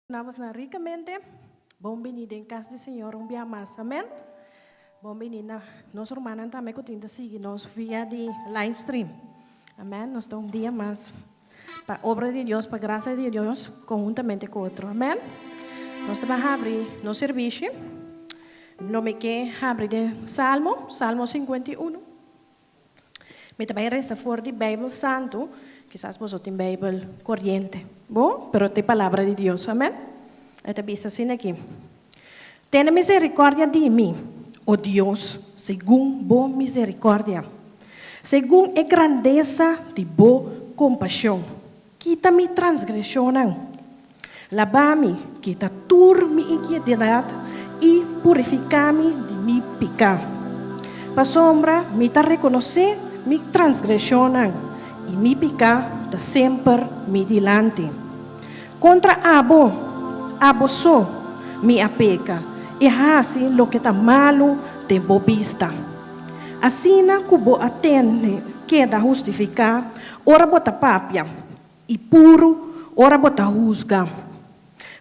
Nabos na ricamente. Bon bini den cas di Señor un bia mas. Amen. Bon bini na nos rumannan tambe cu tin ta sigui nos via di live stream. Amen. Nos ta un dia mas pa obra di Dios, pa gracia di Dios, conhuntamente cu otro. Amen. Nos ta bay habri nos servicio. Lo mi ke habri den Salmo, Salmo 51. Mi ta bai resa for di Bijbel Santu, kisas boso tin Bijbel koriente, bo, pero ta e Palabra di Dios, amen. E ta bisa asina aki, Tene misericordia di mi, o Dios, segun bo misericordia, segun e grandesa di bo compasion, kita mi transgresionnan. Laba mi, kita tur mi inkietedat i purifiká mi di mi piká. Pasobra mi ta rekonosé mi transgreshonnan, i mi piká ta semper mi dilanti. Kontra abo, abo so, mi a peka i hasi loke ta malu den bo bista. Asina ku bo a tende keda hustifiká ora bo ta papia. I puru ora bo ta husga.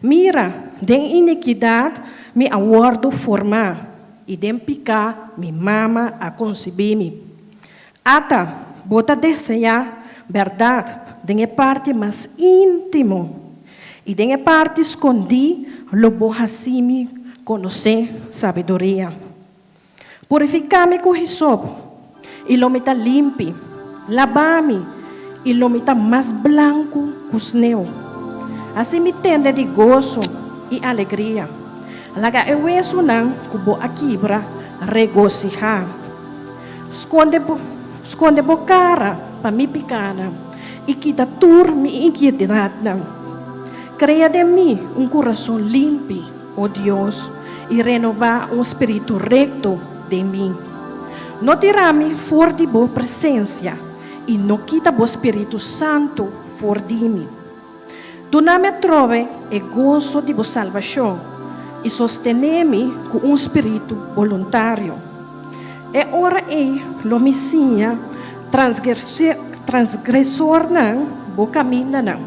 Mira, den inikidat mi a wòrdu formá, i den piká mi mama a konsibí mi. Ata, bo ta deseá bèrdat den e parti mas íntimo, i den e parti skondí lo bo hasi mi konosé sabiduria. Purifiká mi ku hisop, i lo mi ta limpi, labá mi, i lo mi ta mas blanku ku sneu. Hasi mi tende di goso i alegria, laga e wesunan ku bo a kibra regosihá. Skonde bo, skonde bo kara pa mi pikánan, i kita tur mi inkietedatnan. Krea den mi un kurason limpi. O Dios, i renobá un spiritu rekto den mi. No tira mi for di bo presensia, i no kita bo spiritu santu for di mi. Duna mi atrobe e goso di bo salbashon, i sostené mi ku un spiritu boluntario. E ora ei lo mi siña transgresornan bo kamindanan,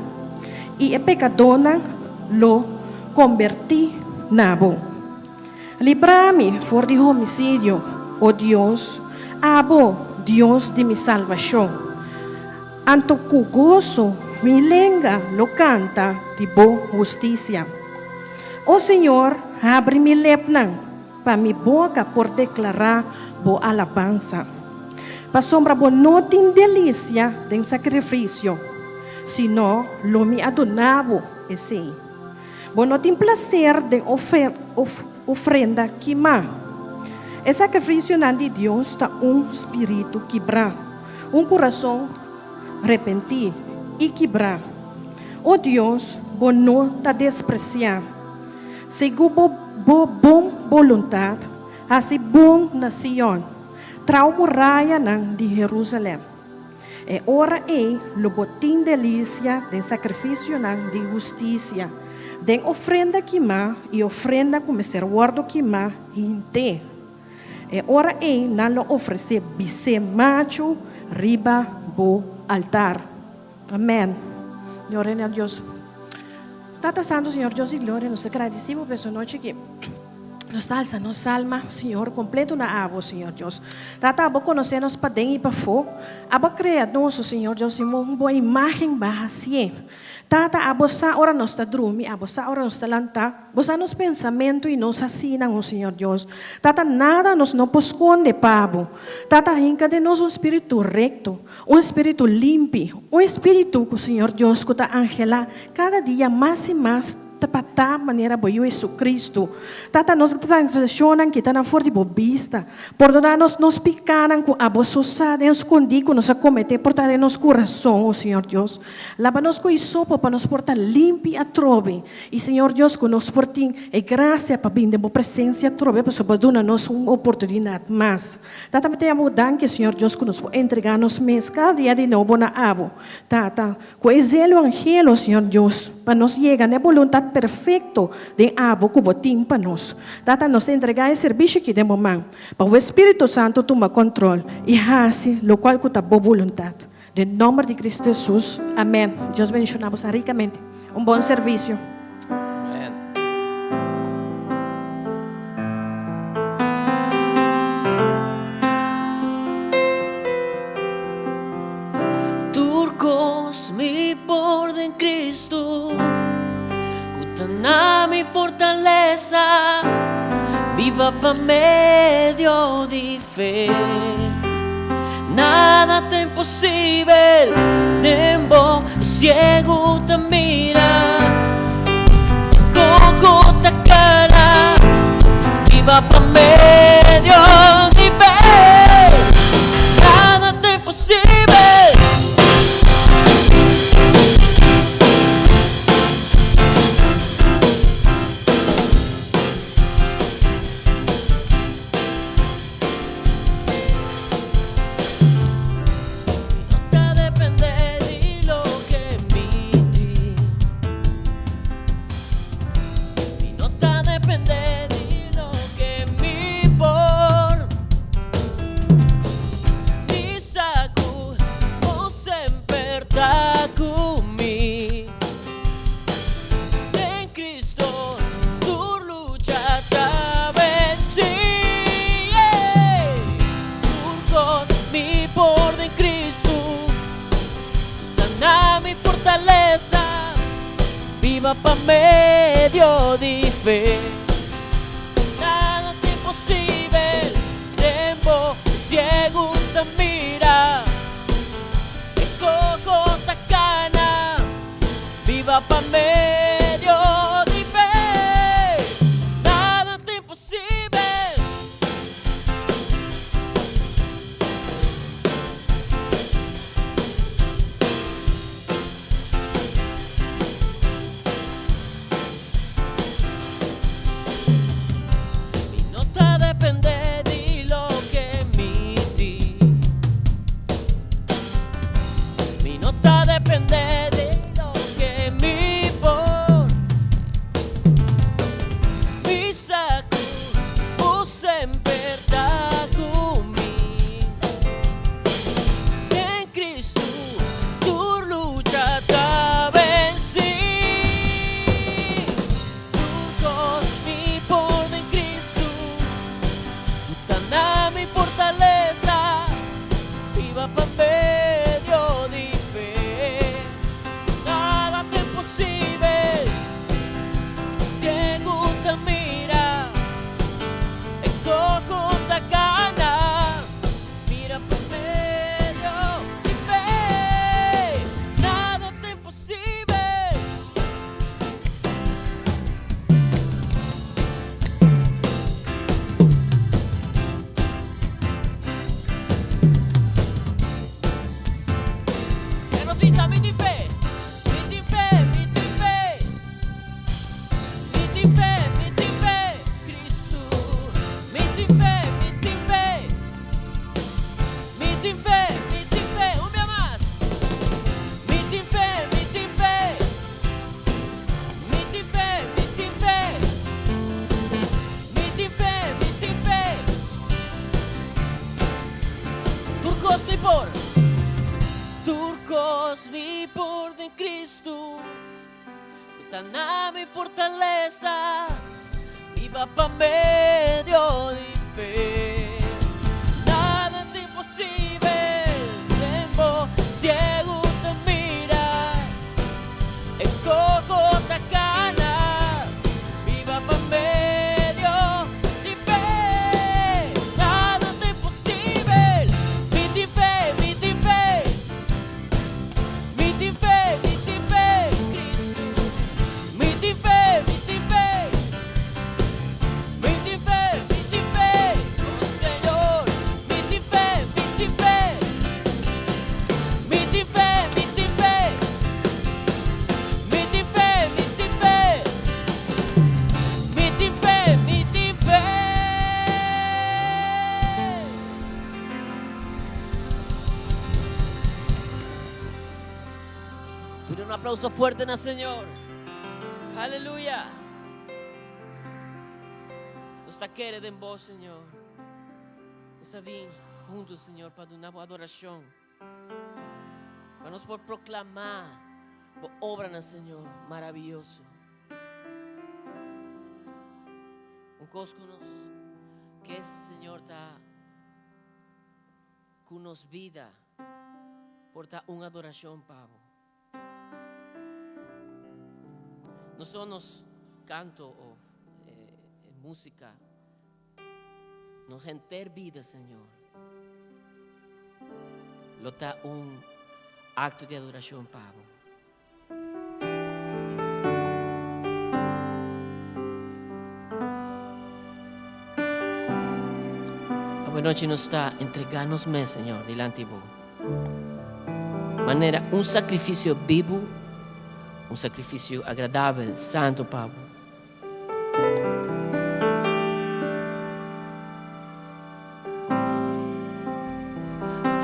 i e pekadónan lo. Kombertí na bo. Libra mi for di homisidio, o Dios, abo, Dios di mi salbashon. Anto ku goso mi lenga lo kanta di bo hustisia. O Señor, habri mi lepnan, pa mi boka por deklará bo alabansa. Pasobra bo no tin delisia den sakrifisio, sino lo mi a duna bo esei. Bo no tin plaser den ofrenda kimá. E sakrifisionan di Dios ta un spiritu kibrá, un kurason repentí i kibrá. O Dios, bo no ta despresiá. Segun bo bo bon boluntat, hasi bon na Sion, trau murayanan di Herusalèm. E ora ei lo bo tin delisia den sakrifisionan di hustisia, den ofrenda kimá i ofrenda ku mester wòrdu kimá hint'é. E ora ei nan lo ofresé bisé machu riba bo altar. Amèn. Gloria na Dios. Tata Santu, Señor Dios di gloria, nos ta gradisí bo pa es anochi aki. Nos ta alsa nos alma, Señor, completo na abo, Señor Dios. Tata, abo conoce nos paden y pafó. Abo a crea nos, Señor Dios, y un bo imagen ba hacié. Tata, abo sa ora nos ta drumi, abo sa ora nos ta lanta. Bo sa nos pensamento y nos hacinan, oh Señor Dios. Tata, nada nos no por sconde pa bo. Tata, hinca den nos un spiritu recto, un spiritu limpi, un spiritu cu, Señor Dios, cu ta anhela cada dia mas y mas Ta pa ta manera bo Yu Jesucristo. Tata, nos transgresionnan kita nan for di bo bista. Pordona nos nos picanan cu abo so sa den scondi cu nos a comete por ta den nos curason, o Señor Dios. Laba nos cu hisopo pa nos por ta limpi atrobe. Y Señor Dios, cu nos por tin e gracia pa bin den bo presencia atrobe pasobra bo a duna nos un oportunidad mas. Tata, mi ta yama bo danki, Señor Dios, cu nos por entrega nos mes cada dia di nobo na abo. Tata, Ku e zelo angelo, Señor Dios, pa nos yega na e boluntat perfekto den abo ku Bo tin pa nos. Tata, nos ta entregá e servisio aki den Bo man, pa Bo Spiritu Santu tuma kòntròl i hasi lokual ku ta Bo boluntat. Den nòmber di Kristu Hesus, amèn. Dios bendishoná boso rikamente. Un bon servisio. Ta na mi fortalesa, biba pa medio di fe. Nada ta imposibel den bo, e ciego ta mira, cojo ta cana, biba pa medio di fe. Nada ta imposibel. Mi no ta depende di loke mi tin. Mi no ta depende di loke mi por. Mi sa ku bo semper ta ku mi. Den Cristo tur lucha ta vencí. Tur cos mi por den Cristo ta na mi fortaleza. Biba pa medio di fe. Nada ta imposibel den bo, e ciego ta mira, e cojo ta cana. Biba pa medio di fe. Nada ta imposibel. Mi no ta depende di loke mi tin. Mi no ta depende di loke mi por. Mi sa ku bo semper ta ku mi. Den Cristo tur lucha ta vencí. Tur cos mi por den Cristo, cu ta na mi fortaleza. Biba pa medio di fe. Nada ta imposibel. Ciego ta mira, e cojo ta cana. Mira pa medio di fe. Nada ta imposibel. E nos bisa, Mi tin fe, mi tin fe, mi tin fe, mi tin fe, mi tin fe, Cristo. Mi tin fe, mi tin fe, mi tin fe, mi tin fe, un bia mas. Mi tin fe, mi tin fe, mi tin fe, mi tin fe, mi tin fe, mi tin fe. Tur kos mi por. Tur kos mi por den Cristo ku ta na mi fortalesa. Biba pa medio di fe. Nada ta imposibel den bo. Ciego ta mira, e cojo ta cana. Biba pa medio di fe. Nada ta imposibel. Mi tin fe, mi tin fe. Mi tin fe, mi tin fe, Cristo. Mi tin fe, mi tin fe. Mi tin fe, mi tin fe, oh Señor. Mi tin fe, mi tin fe. Mi tin fe, mi tin fe. Mi tin fe, mi tin fe. Mi tin fe, mi tin fe. Duna un aplauso fuerte na Señor. Aleluya. Nos ta kere den bo, Señor. Nos a bin hunto, Señor, pa duna bo adoracion. Pa nos por proclama bo obranan, Señor, maravilloso. Un cos cu nos ke, Señor, ta cu nos bida por ta un adoracion pa bo. No solo nos canto of musica, nos henter bida, Señor, lo ta un acto di adoracion pa Bo. Awe nochi nos ta entrega nos mes, Señor, dilanti Bo. Manera un sacrificio bibu, un sacrificio agradabel, santo pa Bo.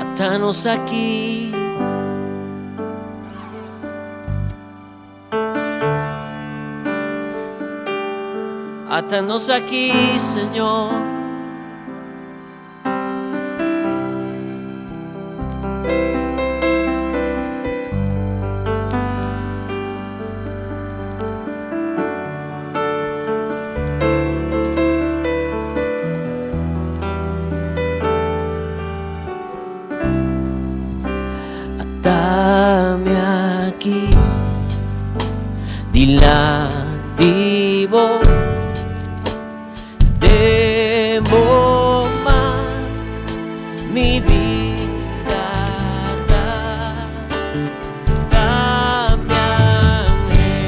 Ata nos aki. Ata nos aki, Señor. Ata mi aki dilanti bo. Den bo man mi bida ta, ta mi anhelo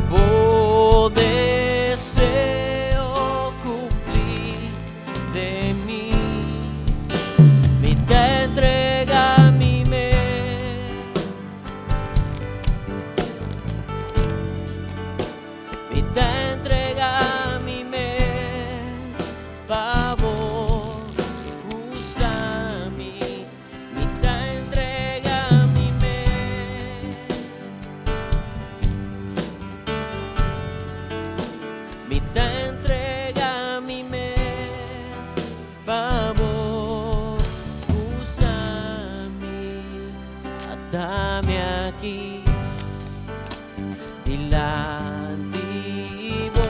Bo deseo cumpli den mi, mi ta entrega mi mes. Mi ta entrega mi mes pa bo usa mi. Mi ta entrega mi mes. Mi ta entrega mi mes pa bo usa mi. Ata mi aki dilanti bo,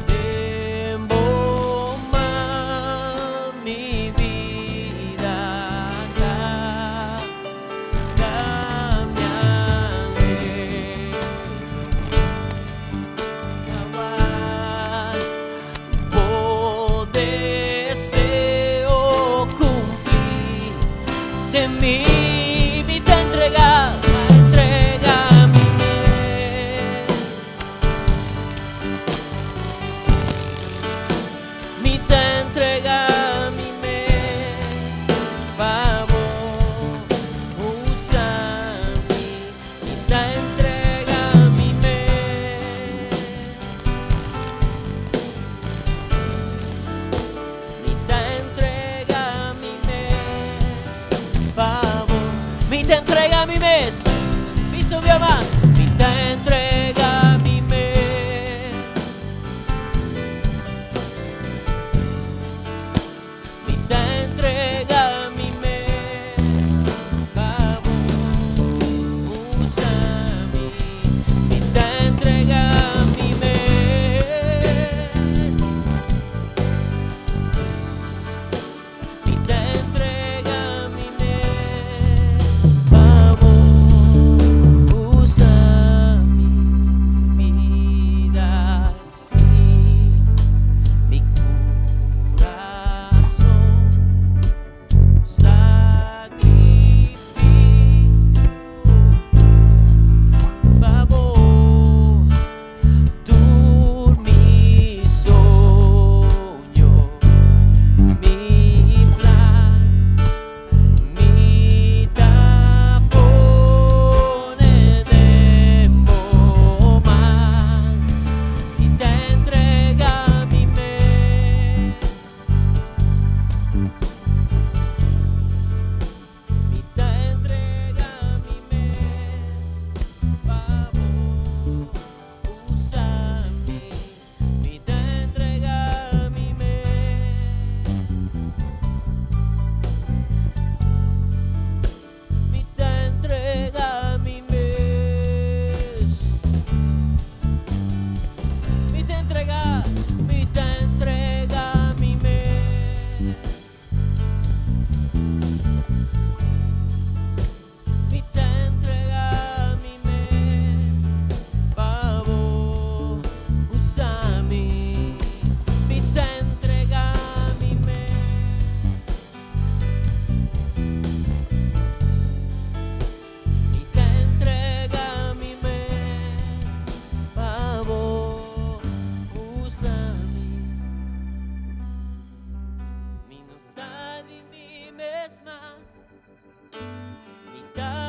den bo man mi bida ta, cambiame cabal. Bo deseo cumpli den mi, mi ta entrega, entrega mi mes. Mi ta entrega mi mes pa bo usa mi, mi ta entrega mi mes. Mi ta entrega mi mes pa bo. Mi ta entrega mi mes.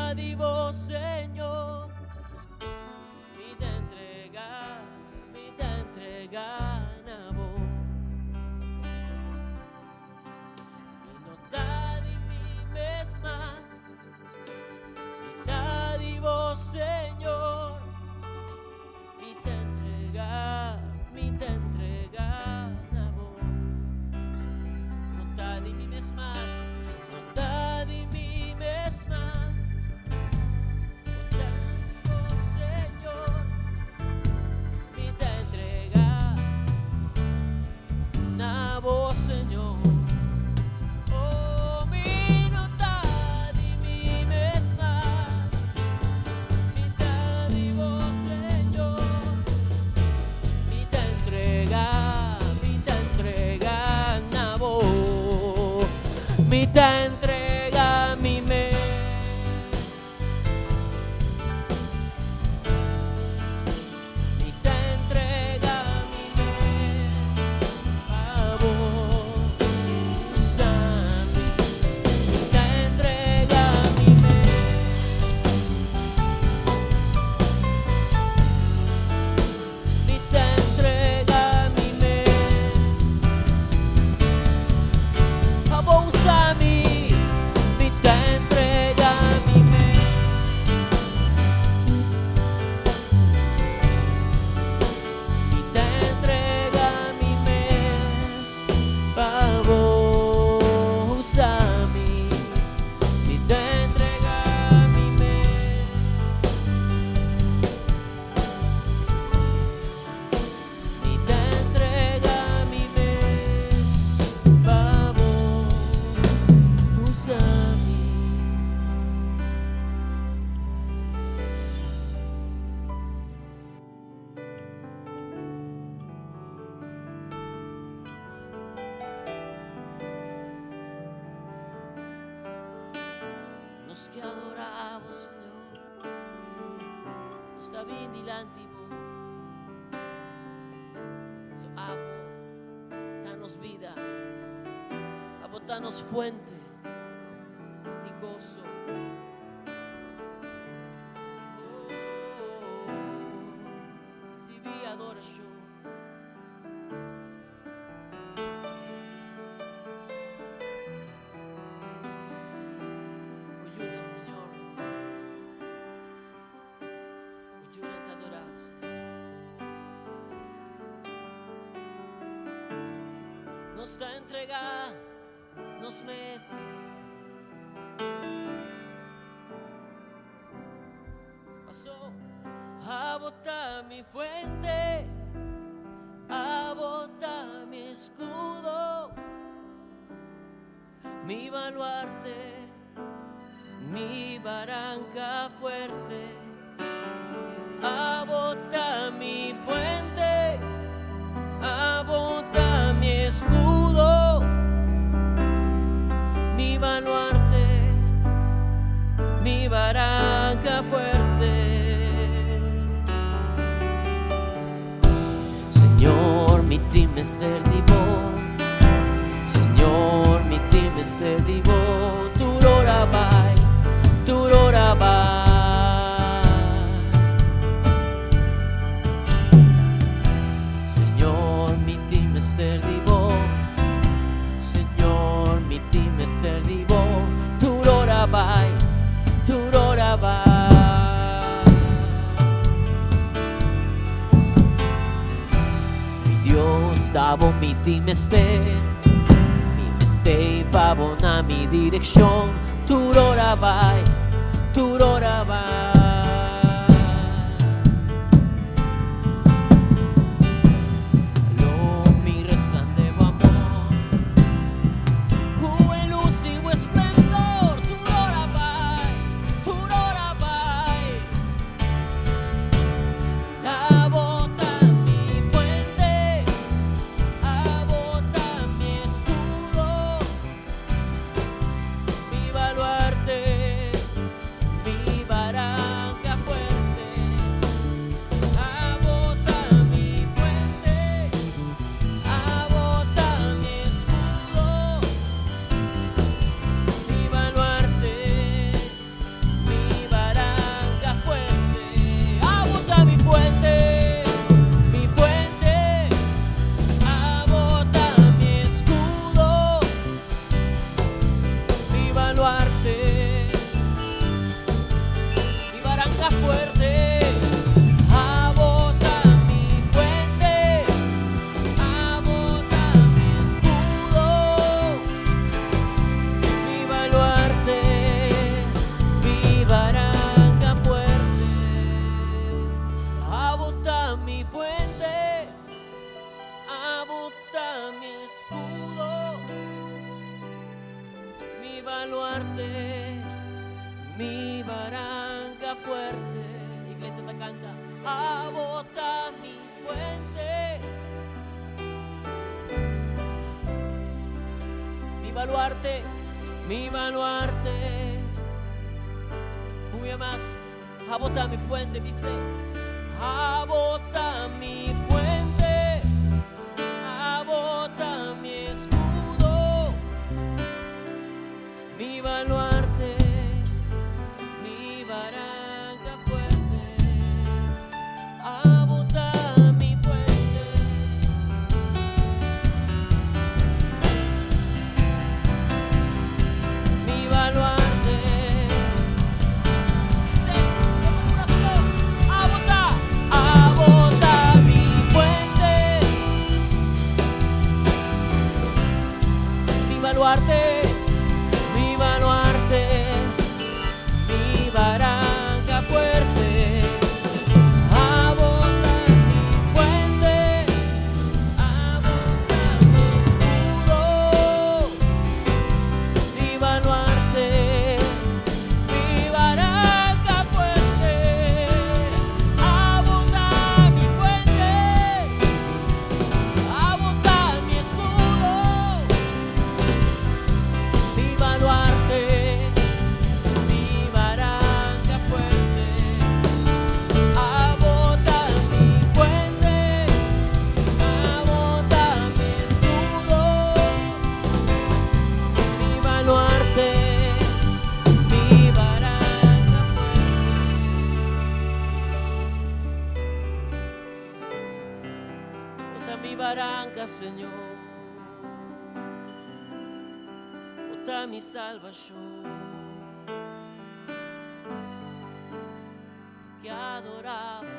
ta di bo, Señor. Mi ta entrega, mi ta entrega na bo. Mi no ta di mi mes mas, mi ta di bo, Señor. Mi ta entrega, mi ta entrega na bo. No ta di mi mes mas, no ta di mi mes mas. No ta di bo, Señor. Mi ta entrega na bo, Señor. Oh, mi no ta di mi mes mas. Mi ta di bo, Señor. Mi ta entrega, mi ta entrega na bo. Mi ta entrega mi mes. Mi ta entrega mi mes pa bo, usa mi. Mi ta entrega mi mes. Mi ta entrega mi mes. Pa bo usa mi. Mi ta entrega mi mes. Mi ta entrega mi mes pa bo usa mi. Mi ta entrega mi mes. Mi ta entrega mi mes pa bo usa mi. Nos ke adora bo, Señor. Nos ta bin dilanti bo. So abo ta nos bida. Abo ta nos fuente di goso. Oh, recibi adoracion. Bo yuda, Señor. Bo yuda ta adora bo, Señor. Nos ta entrega nos mes. Paso, abo ta mi fuente, abo ta mi escudo, mi baluarte, mi baranca fuerte. Abo ta mi fuente, abo ta mi escudo, mi baluarte, mi baranca fuerte. Señor, mi tin mester di bo. Señor, mi tin mester di bo. Tur ora bai, tur ora bai. Señor, mi tin mester di bo. Señor, mi tin mester di bo. Tur ora bai, tur ora bai. Mi Dios, ta bo mi tin mester. Mi mester pa bo na mi direccion. Tur ora bai, tur ora bai. Lo mi resplande bo amor. Cu e luz di bo esplendor. Tur ora bai, tur ora bai. Abo ta mi fuente, abo ta mi escudo, mi baluarte, mi baluarte, mi baranca fuerte. Iglesia ta canta, Abo ta mi fuente. Mi baluarte, mi baluarte. Muy mas, Abo ta mi fuente, bis'é. Abo ta mi fuente, Abo ta mi escudo, mi baluarte, mi baranca fuerte. Abo ta mi fuente. Mi baluarte. Bis'é, ku kurason. Abo ta, Abo ta mi fuente. Mi baluarte, mi baluarte, mi baranca fuerte. Abo ta mi fuente, Abo ta mi escudo, mi baluarte, mi baranca fuerte. Abo ta mi fuente, Abo ta mi escudo, mi baluarte, mi baranca fuerte. Abo ta mi fuente, Abo ta mi escudo, mi baluarte, mi baranca fuerte. Bo ta mi baranca, Señor. Bo ta mi salvacion. Cu adora Bo.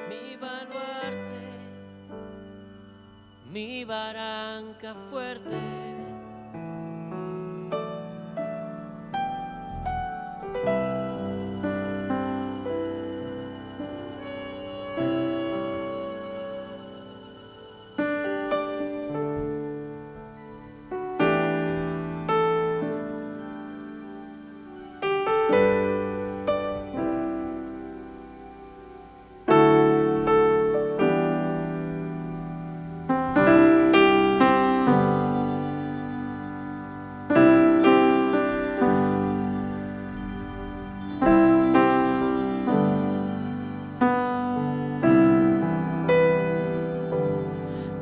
Mi baluarte, mi baranca fuerte.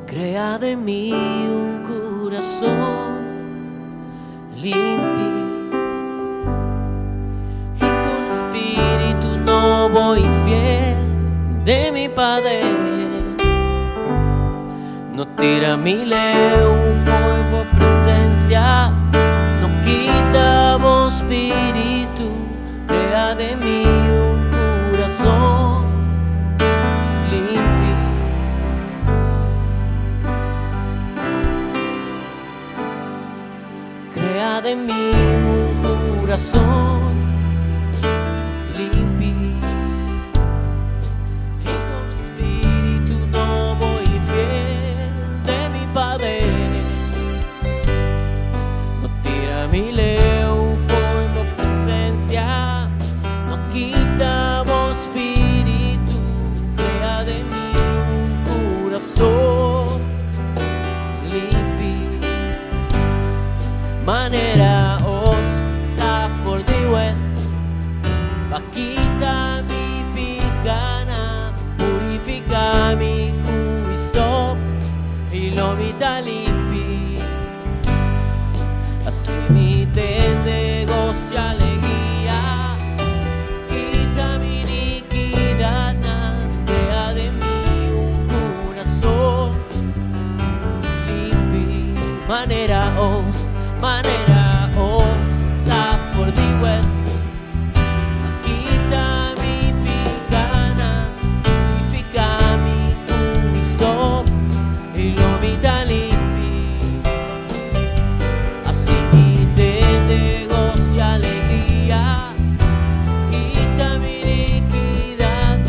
Crea den mi un curason limpi y cu spirito nobo y fiel den mi paden. No tira mi leu fo'i bo presencia, no kita bo spirito, crea den mi un curason limpi. Crea den mi un curason limpi y cu spirito nobo y fiel den mi paden. No tira mi leu fo'i bo presencia, no kita bo spirito, crea den mi un curason limpi. Manera oost ta for di west, pa kita mi picanan, purifica mi cu hisop, y lo mi ta limpi. Haci mi tende goso y alegria, kita mi iniquidad, crea den mi un curason limpi. Manera oost, manera oost, ta for di west. Kita mi picanan, purifica mi cu hisop, y lo mi ta limpi. Haci mi tende goso y alegria, kita mi iniquidad,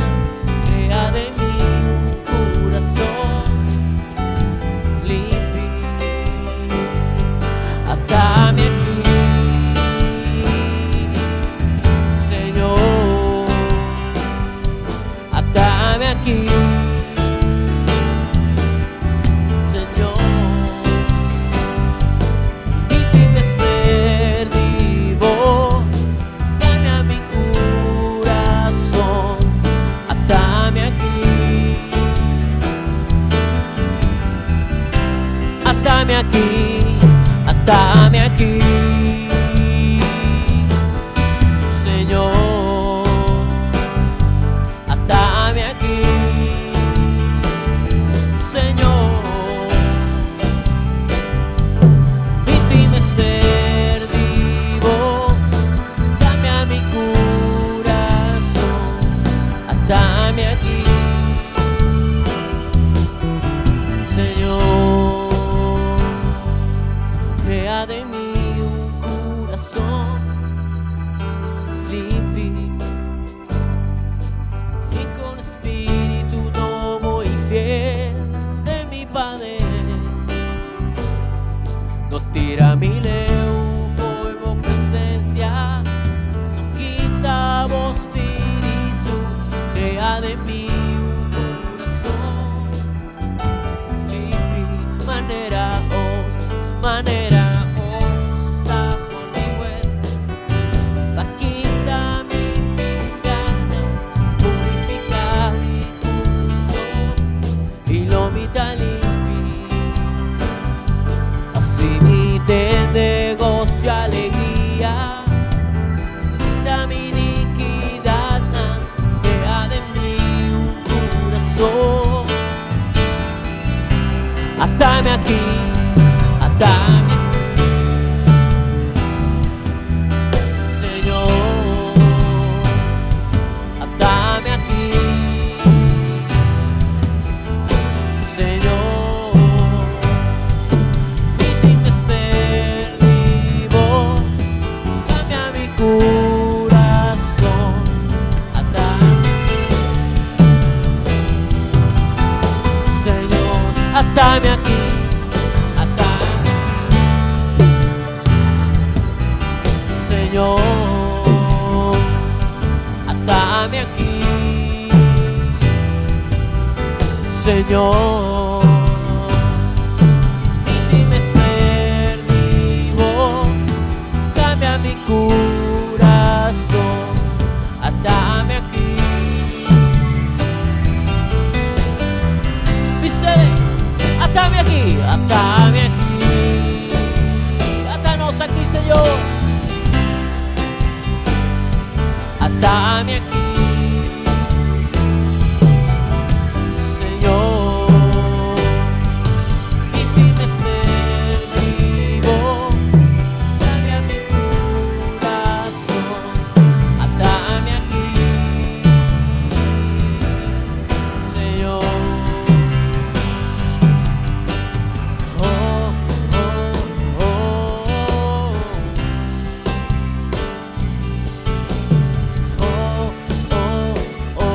crea den mi un Atami aki, atami aki, Señor. Atami aki, Señor. Mi tin mester di bo, cambia mi curason. Atami aki, Señor. Crea den mi un curason limpi y cu spirito nobo y fiel den mi paden. No tira mi leu fo'i bo presencia, no kita bo spirito, crea den mi un curason limpi, manera os, manera os, ta for Pa kita mi picanan, purifica mi curason y lo mi ta limpi. Asina mi tende goso y alegria, kita mi iniquidad, crea den mi un curason. Atami aki, atami aki, Señor. Atami aki, Señor. Mi tin mester di bo, cambia mi curason. Atami, Señor, atami aki, atami aki, Señor, atami aki, Señor. Mi tin mester di bo, cambia mi curason, atami aki. Bis'e, atami aki, atami aki, ata nos aki, Señor. Atami aki, Señor. Mi tin mester di bo, cambia mi curason, atami aki, Señor. Oh. Oh. Oh. Oh.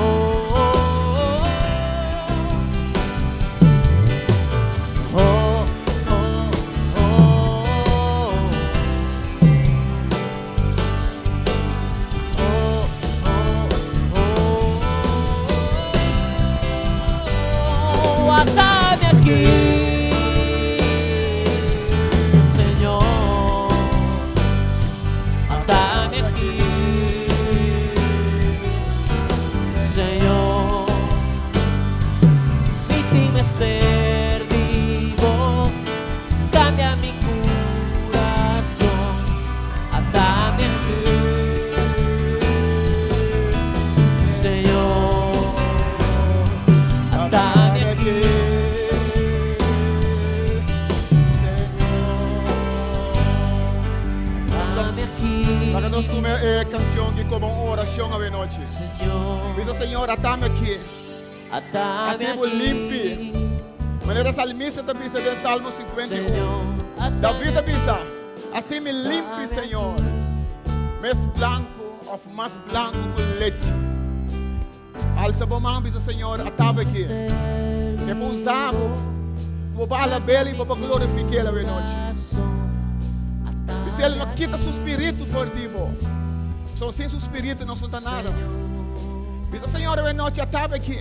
Atami aki, Señor. Atami aki, Señor. Mi tin mester di bo, cambia mi curason. Atami aki, Señor. Atami aki. Atami aki, Laga nos tuma e cancion aki como un oracion awe nochi. Señor. Bisa, Señor, atami aki. Atami Haci bo aki, limpi. Manera salmista ta bisa den Salmo 51. Señor. David bisa, haci mi limpi, Señor. Mes blanco, of mas blanco cu lechi. Alsa bo man, bisa, Señor, atami aki. E pa usa bo. Bo pa alab'e y bo pa glorific'e awe nochi. Bisa E no kita su spirito for di bo. So sin su spirito no ta nada. Bisa, Señor, awe nochi atami aki.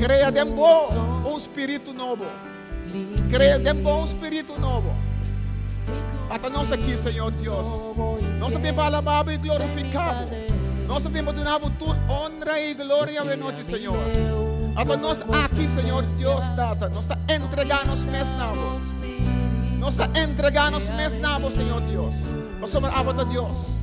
Crea den bo un spirito nobo. Crea den bo un spirito nobo. Ata nos aki, Señor Dios. Nos a bin pa alaba y glorifica. Nos a bin pa duna tur honra y gloria awe nochi, Señor. Ata nos aki, Señor Dios, Tata. Nos ta entrega nos mes na bo. Nos ta entregá nos mes na bo, Señor Dios, pasobra abo ta Dios.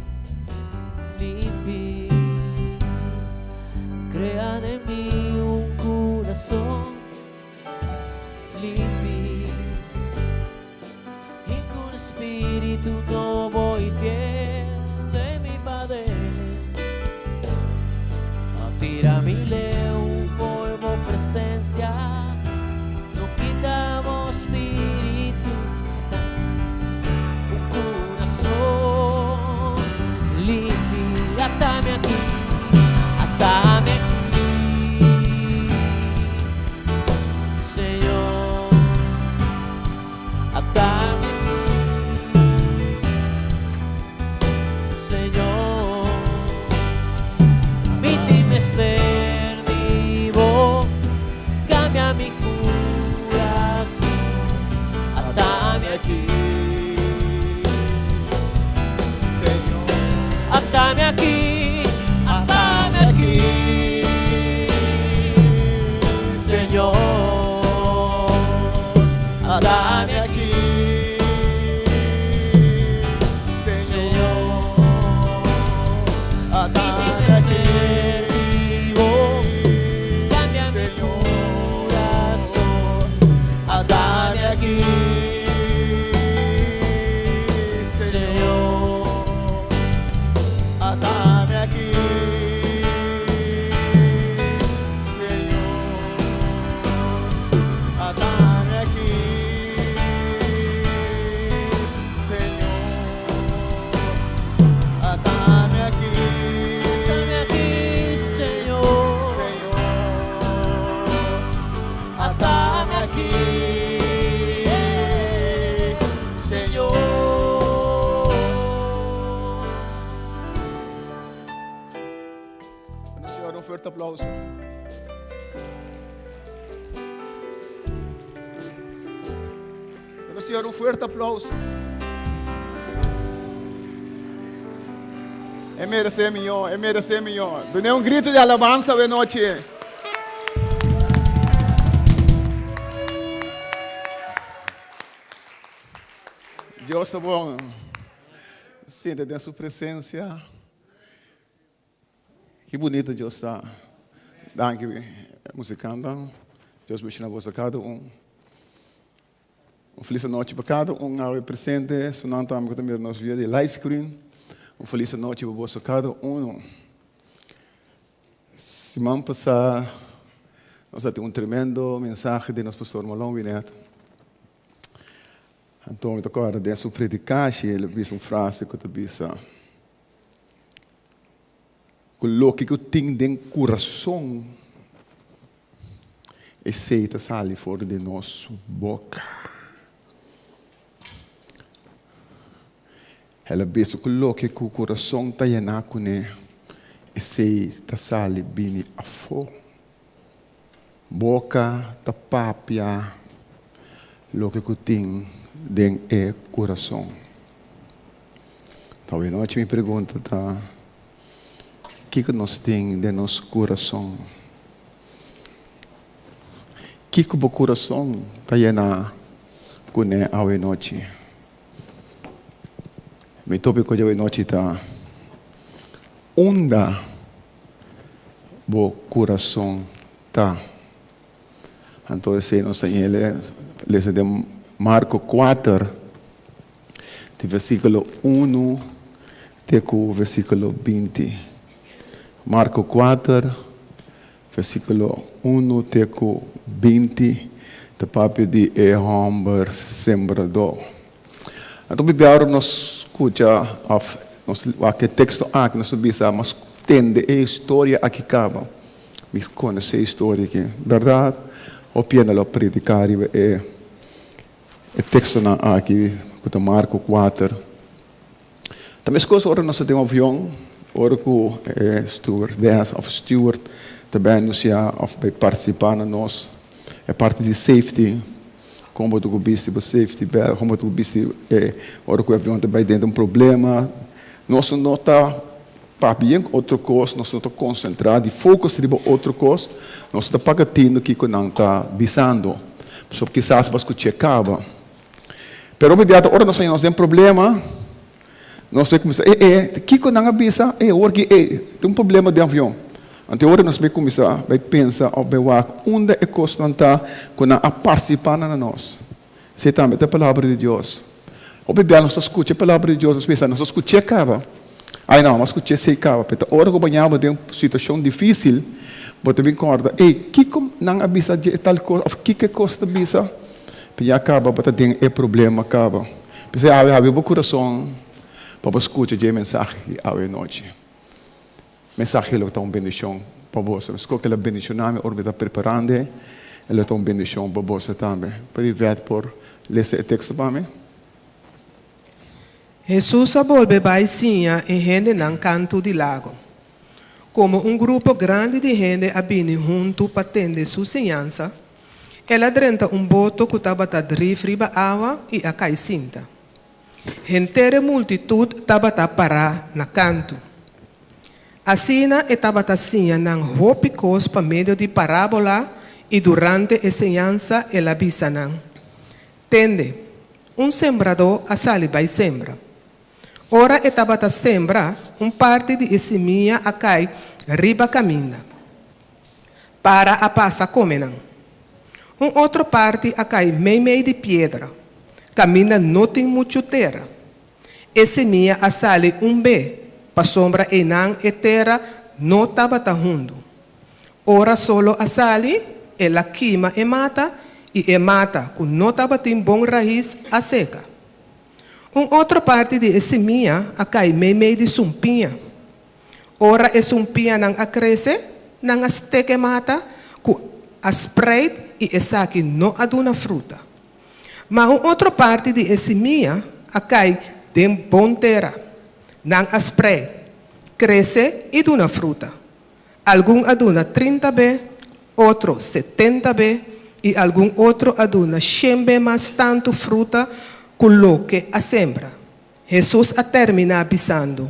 Duna Señor un fuerte aplauso. Duna Señor un fuerte aplauso. E merece mijo, e merece mijo. Dune un grito de alabanza we noche. Dios ta bon. Siente den su presencia. Ki bunito Dios ta. Danki musikantan. Dios bendiciona boso kada un. Un felis anochi pa kada un awe presente. Esunnan tambe ku ta mira nos via di live screen. Un felis anochi pa boso kada uno. Siman pasá nos a tin un tremendo mensahe di nos pastor Malon Winet. Anto mi ta kòrda den su predikashi el a bisa un frase ku ta bisa. Ku loke ku tin den kurason, esei ta sali for di nos boka. El a bisa ku loke ku kurason ta yená kuné, esei ta sali bini afó. Boka ta papia loke ku tin den e kurason. Ta awenochi mi pregunta ta, kiko nos tin den nos kurason? Kiko bo kurason ta yená kuné awenochi? Mi tópiko di awenochi ta, Unda bo kurason ta. Anto esei nos ta lesa den Marko kuater, di versíkulo unu te ku versíkulo binti. Marko kuater, versíkulo unu te ku binti ta papia di e hòmber sembradó. Anto Biblia ora nos skucha òf nos wak e teksto aki nos ta bisa mas tende e historia aki kaba. Mi konosé e historia aki. Bèrdat hopi hende lo prediká riba e e tekstonan aki ku ta Marko kuater. Ta meskos ora nos ta den un avion ora ku e stewardess òf steward ta bai anunsiá òf bai partisipá na nos e parti di safety. Kon bo ta ku bisti bo safety belt, kon bo ta ku bisti e ora ku e avion ta bai den un problema. Nos no ta papia ku otro kos, nos no ta konsentrá di focus riba otro kos, nos no ta paga tinu kiko nan ta bisando. Pasobra kisas bo a skuch'é kaba. Pero hopi bia ta ora nos haña nos den problema, nos ta kuminsá, e e, kiko nan a bisa? E ora ki e tin un problema den avion. Anto e ora nos bai kuminsá bai pensa òf bai wak unda e kosnan ta ku nan a partisipá na nos. Esei tambe ta e palabra di Dios. Hopi bia nos ta skucha e palabra di Dios, nos pensa nos a skuch'é kaba. Ai no, mi a skuch'é esei kaba. Pero ta ora ku bo ña bo den un situashon difísil, bo ta bin kòrda, ey, kiko nan a bisa dje tal kos òf kiko e kos ta bisa? Pero ya kaba bo ta den e problema kaba. P'esei awe habri bo kurason pa bo skucha dje mensahe aki awe nochi. Mensahe lo ta un bendishon pa boso. Meskos ku el a bendishoná mi ora mi ta preparando e, e lo ta un bendishon pa boso tambe. Por Yvette por lesa e teksto pa mi? Hesus a bolbe bai siña e hendenan kantu di lago. Komo un grupo grandi di hende a bini huntu pa tende su siñansa, el a drenta un boto ku tabata drif riba awa i a kai sinta. Henter e multitut tabata pará na kantu. Asina e tabata siña nan hopi kos pa medio di parábola i durante e siñansa el a bisa nan, Tende, un sembradó a sali bai sembra. Ora e tabata sembra, un parti di e simia a kai riba kaminda. Para a pasa kome nan. Un otro parti a kai meimei di piedra, kaminda no tin muchu tera. E simia a sali un be, pasobra einan e tera no tabata hundu. Ora solo a sali, el a kima e mata, i e mata ku no tabatin bon rais a seka. Un otro parti di e simia a kai meimei di sumpiña. Ora e sumpiñanan a krese, nan a stek e mata ku a spreit i esaki no a duna fruta. Ma un otro parti di e simia a kai den bon tera. Nan a sprei, krese i duna fruta. Algun a duna trinta be, otro setenta be i algun otro a duna shen be mas tantu fruta ku loke a sembra. Hesus a terminá bisando,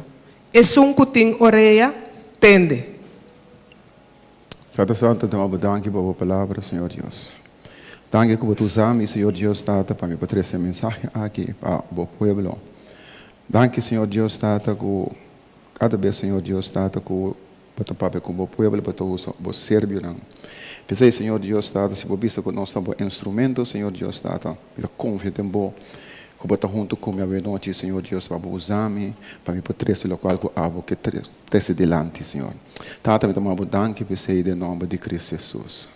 Esun ku tin orea, tende. Tata Santu, ta duna bo danki pa bo palabra, Señor Dios. Danki ku bo ta usa mi, Señor Dios Tata, pa mi por trese e mensahe aki pa bo pueblo. Danki, Señor Dios Tata, ku kada bes, Señor Dios Tata, ku Bo ta papia ku bo pueblo, bo ta usa bo serbionan. P'esei, Señor Dios Tata, si bo bisa ku nos ta bo instrumento, Señor Dios Tata, mi ta konfia den bo, ku bo ta huntu ku mi awenochi, Señor Dios, pa bo usa mi, pa mi por trese lokual ku abo ke trese dilanti, Señor. Tata, mi ta manda bo danki p'esei den nòmber di Cristo Hesus.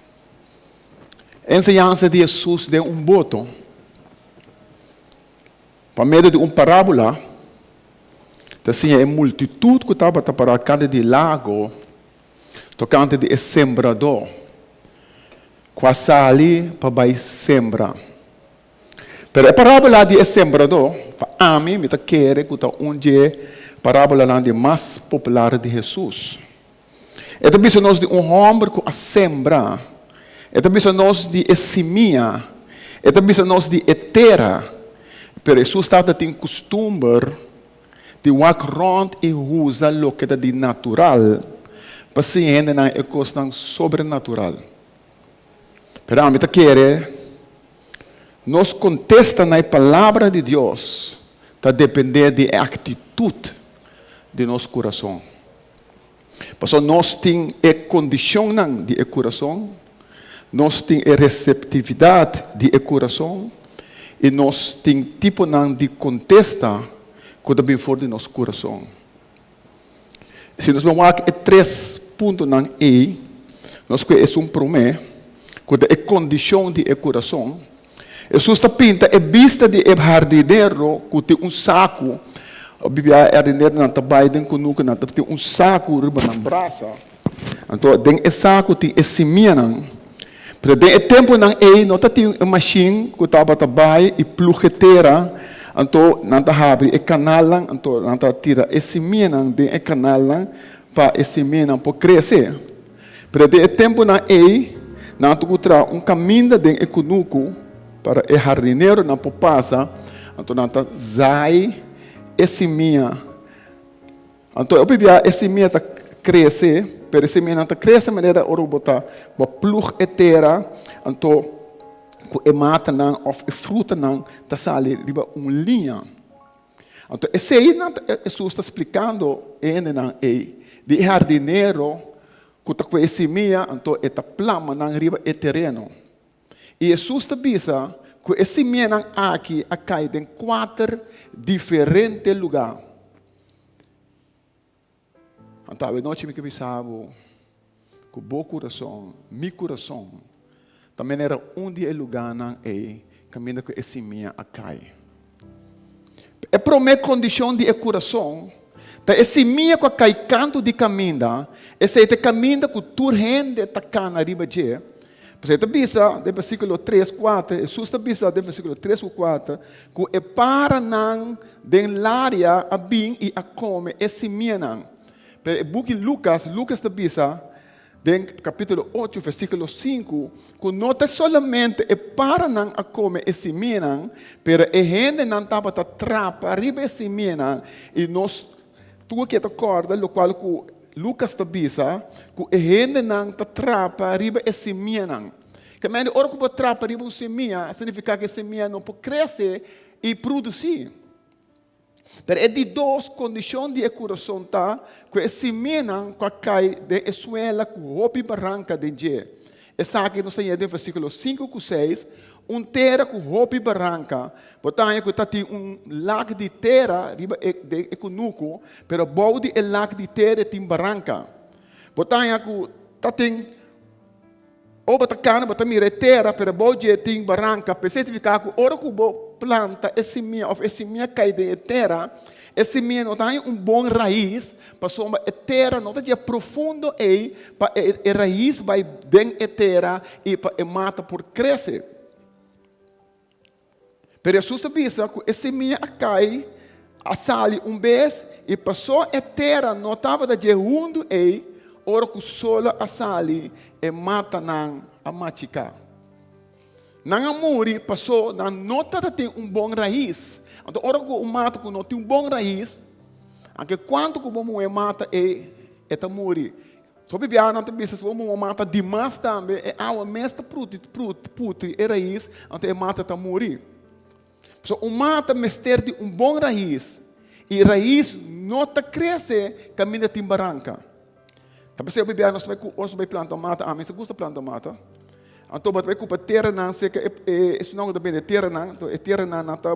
Enseñansa di Hesus den un boto. Pa medio di un parábola, ta siña e multitut ku tabata pará kante di lago tokante di e sembradó ku a sali pa bai sembra. Pero e parábola di e sembradó, pa ami, mi ta kere ku ta un dje parábolanan di mas popular di Hesus. E ta bisa nos di un hòmber ku a sembra. E ta bisa nos di e simia. E ta bisa nos di e tera. Pero Hesus tabata tin kustumber di wak rònt i usa loke ta di natural pa siña hendenan e kosnan sobrenatural. Pero ami ta kere nos kontesta na e Palabra di Dios ta dependé di e aktitut di nos kurason. Pasobra nos tin e kondishonnan di e kurason, nos tin e reseptividat di e kurason i nos tin tiponan di kontesta ku ta bin for di nos kurason. Si nos ban wak e tres puntonan ei, nos kue esun promé, ku ta e kondishon di e kurason. Hesus ta pinta e bista di e hardinero ku tin un saku. Biblia e hardineronan ta bai den kunuku, nan ta tin un saku riba nan brasa. Anto den e saku tin e simianan. Pero den e tempunan ei no ta tin e mashin ku tabata bai i plug e tera. Anto nan ta habri e kanalnan, anto nan ta tira e simianan den e kanalnan pa e simianan por krese. Pero den e tempunan ei, nan a tuku traha un kaminda den e kunuku para e hardineronan por pasa, anto nan ta zai e simia. Anto hopi bia e simia ta krese, pero e simianan ta krese manera ora ku bo ta bo plug e tera, anto. ku e matanan òf e frutanan ta sali riba un liña. Anto esei nan Hesus ta splikando e hendenan ei di e hardinero ku ta kue e simia anto e ta plama nan riba e tereno. I Hesus ta bisa ku e simianan aki a kai den kuater diferente lugá. Anto awe nochi mi ke bisa bo ku bo kurason, mi kurason, ta manera un di e lugánan ei kaminda ku e simia a kai. E promé kondishon di e kurason ta e simia ku a kai kantu di kaminda, esei ta e kaminda ku tur hende ta kana riba dje. Pasobra e ta bisa den versíkulo tres, kuater, Hesus ta bisa den versíkulo tres ku kuater, ku e paranan den laria a bin i a kome e simianan. Pero e buki Lukas, Lukas ta bisa den kapítulo ocho, versíkulo sinku, ku no ta solamente e paranan a kome e simianan, pero e hendenan tabata trapa riba e simianan i nos tur ke ta kòrda lokual ku Lukas ta bisa ku e hendenan ta trapa riba e simianan. Ke mende ora ku bo trapa riba un simia, signifiká ku e simia no por krese i produsí. Pero e di dos kondishon di e kurason ta ku e simianan ku a kai den e suela ku hopi baranka den dje. Esaki nos ta haña den versíkulo sinku ku seis, Un tera ku hopi baranka, bo ta haña ku ta tin un lak di tera riba e den e kunuku, pero bou di e lak di tera tin baranka. Bo ta haña ku ta tin, ora bo ta kana bo ta mira e tera, pero bou dje tin baranka. P'esei signifiká ku ora ku bo planta e simia òf e simia kai den e tera, e simia no ta haña un bon rais, pasobra e tera no ta dje profundo ei pa e rais bai den e tera i pa e mata por krese. Pero Hesus a bisa ku e simia a kai, a sali un bes, i paso e tera no tabata dje hundu ei, ora ku solo a sali, e matanan a machiká. Nan a muri paso nan no tabatin un bon rais. Anto ora ku un mata ku no tin un bon rais, anke kuantu ku bo muhé mata ei, e ta muri. Hopi biaha nan ta bisa si bo muhé mata dimas tambe, e awa mes ta putri e rais, anto e mata ta muri. Pasobra un mata mester di un bon rais, i rais no ta krese kaminda tin baranka. Ta p'esei hopi biaha nos ta bai ku nos ta bai planta mata, ami sa gusta planta mata. Anto bo ta bai kupa teranan serka e e esunnan ku ta bende teranan, anto e teranan nan ta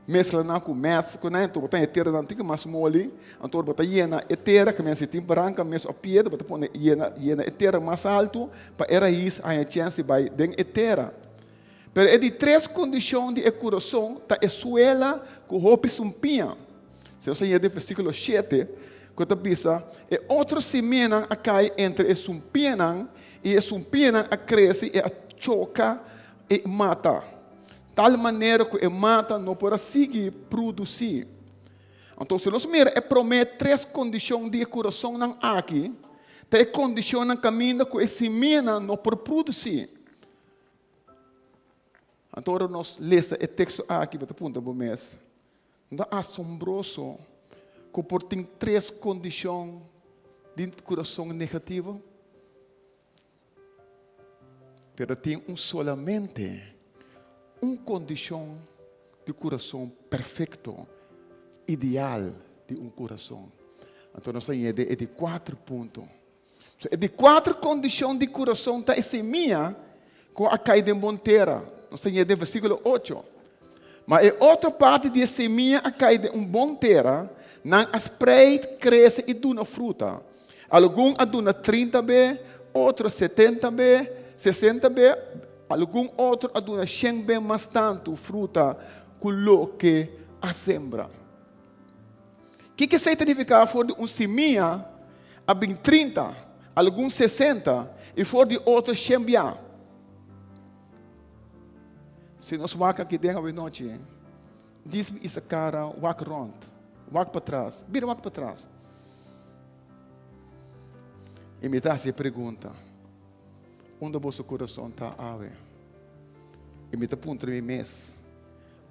mesla nan ku mès ku nan, anto bo ta haña e teranan tin ku mas moli, anto ora bo ta yena e tera, ke mester tin baranka mes òf piedra, bo ta pone yena yena e tera mas altu pa e rais haña chèns di bai den e tera. Pero e di tres kondishon di e kurason ta e suela ku hopi sumpiña. Si nos a yega den versíkulo shete, ku ta bisa, E otro simianan a kai entre e sumpiñanan, i e sumpiñanan a krese i a choka e mata, tal manera ku e mata no por a sigui produsí. Anto, si nos mira e promé tres kondishon di e kurasonnan aki, ta e kondishonnan kaminda ku e simianan no por produsí. Anto ora nos lesa e teksto aki, bo ta puntra bo mes, No ta asombroso ku por tin tres kondishon di kurason negativo? Pero tin un solamente un kondishon di kurason perfekto, ideal di un kurason. Anto nos ta yega e di kuater punto. So, e di kuater kondishon di kurason ta e semia ku a kai den bon tera. Nos ta yega den versíkulo ocho. Ma e otro parti di e semia a kai den un bon tera, nan a spreit, krese i duna fruta. Algun a duna trinta be, otro setenta be, sesenta be, algun otro a duna shen be mas tantu fruta ku loke a sembra. Kiko esei ta nifiká? For di un simia a bin trinta, algun sesenta i for di otro shen bia. Si nos wak aki den awenochi, djis mi isa kara wak rònt, wak patras, bira wak patras. I mi ta hasi e pregunta, Unda boso kurason ta awe? I mi ta puntra mi mes,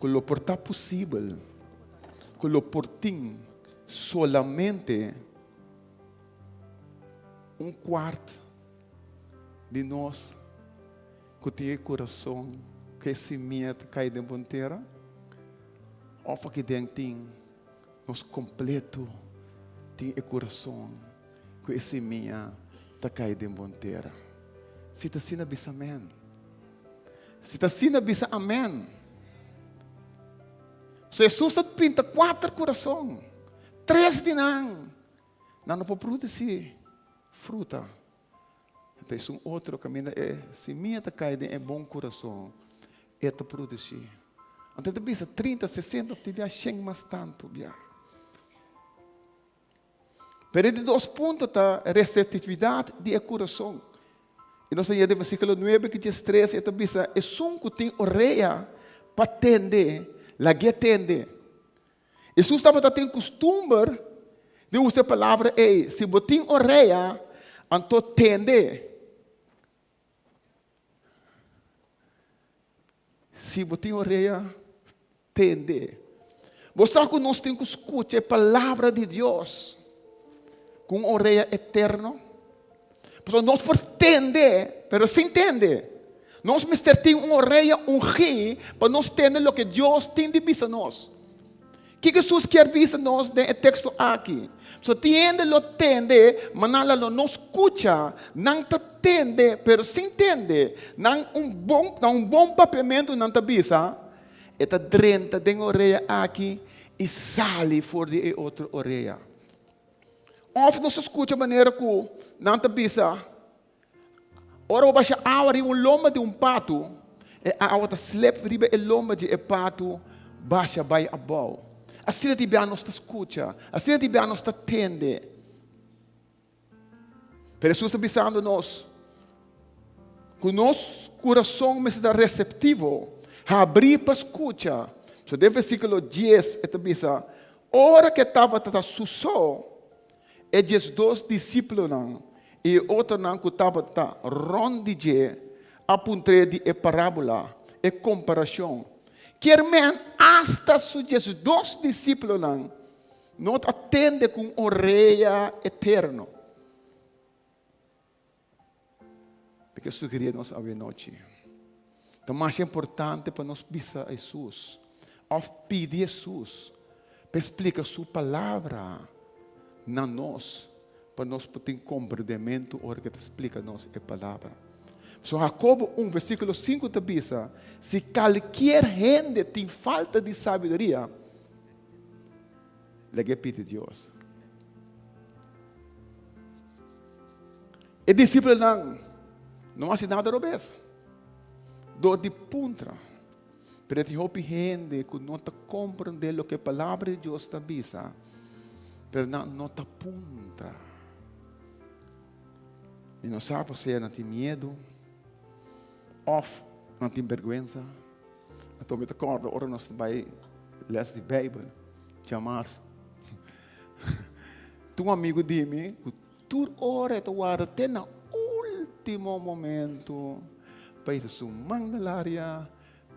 Ku lo por ta posibel ku lo por tin solamente un kuart di nos. ku tin e kurason ku e simia ta kai den bon tera? Òf aki den tin nos kompleto tin e kurason ku e simia ta kai den bon tera? Si ta asina bisa amèn. Si ta asina bisa amèn. So Hesus ta pinta kuater kurason, tres di nan nan no por produsí fruta. Ta esun otro kaminda e simia ta kai den e bon kurason, e ta produsí. Anto e ta bisa 30, 60, te bia shen mas tantu bia. Pero e di dos punto ta reseptividat di e kurason. I nos ta yega den versíkulo 9 ki djes 13, e ta bisa, Esun ku tin orea pa tende, lag'é tende. Hesus tabata tin kustumber di usa e palabra ei, Si bo tin orea, anto tende. Si bo tin orea, tende. Bo sa ku nos tin ku skucha e palabra di Dios ku un orea eterno? Pasobra nos por tende, pero sin tende. Nos mester tin un orea ungí pa nos tende loke Dios tin di bisa nos. Kiko Hesus kier bisa nos den e teksto aki? So tin hende lo tende, ma nan la lo no skucha. Nan ta tende, pero sin tende. Nan un bon, na un bon papiamentu nan ta bisa, e ta drenta den orea aki i sali for di e otro orea. Òf nos ta skucha manera ku nan ta bisa, Ora bo basha awa riba un lomba di un patu, e awa ta slep riba e lomba di e patu basha bai abou. Asina di bia nos ta skucha, asina di bia nos ta tende. Pero Hesus ta bisando nos ku nos kurason mester ta reseptivo, habrí pa skucha. So den versíkulo 10 e ta bisa, ora ku e tabata ta su so, E 12 disípulonan i e otronan ku tabata rònt di dje a puntr'é di e parábola, e komparashon. Kier men asta su 12 disípulonan no ta tende ku un orea eterno. Mi ke sugerí nos awenochi, ta mas importante pa nos bisa Hesus òf pidi Hesus pa e splika su palabra na nos, pa nos por tin komprendementu ora ku e ta splika nos e palabra. Pasobra Hakobo 1 versíkulo 5 ta bisa, Si kalkier hende tin falta di sabiduria, Lag'é pidi Dios. E disipelnan no hasi nada robes dor di puntra. Pero tin hopi hende ku no ta komprendé loke e Palabra di Dios ta bisa, pero nan no ta puntra. Mi no sa pasea nan tin miedu òf nan tin bèrgwensa. Anto mi ta kòrda ora nos ta bai lès di Beibel djamars. Tin un amigu di mi ku tur ora e ta warda te na último momento pa hisa su man na laria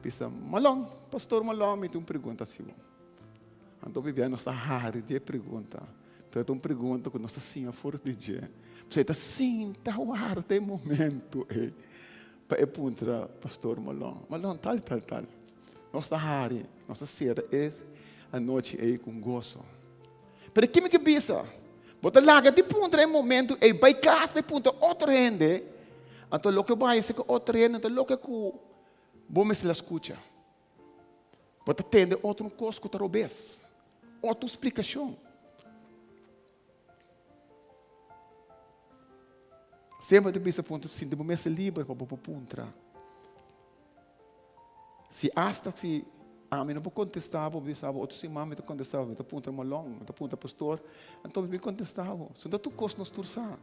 bisa, Malon, pastor Malon, mi tin un pregunta hasi bo. Anto bibia nos ta hari di e pregunta, pero ta un pregunta ku nos ta siña for di dje. Pasobra e ta sinta warda e momento ei. Pa e puntra Pastor Malon, Malon, tal, tal, tal. Nos ta hari, nos ta sera e anochi ei ku un goso. Pero ki mi ke bisa? Bo ta laga di puntra e momento ei, bai kas bai puntra otro hende, anto loke bo haña serka otro hende, anto loke ku bo mester a skucha. Bo ta tende otro kos ku ta robes, otro splikashon. Semper ta bisa puntra, sinti bo mes liber pa bo por puntra. Si asta si ami no por kontestá bo, bisa bo otro siman mi ta kontestá bo, mi ta puntra Malon, mi ta puntra pastor, anto mi bin kontestá bo. So no ta tur kos nos tur sa.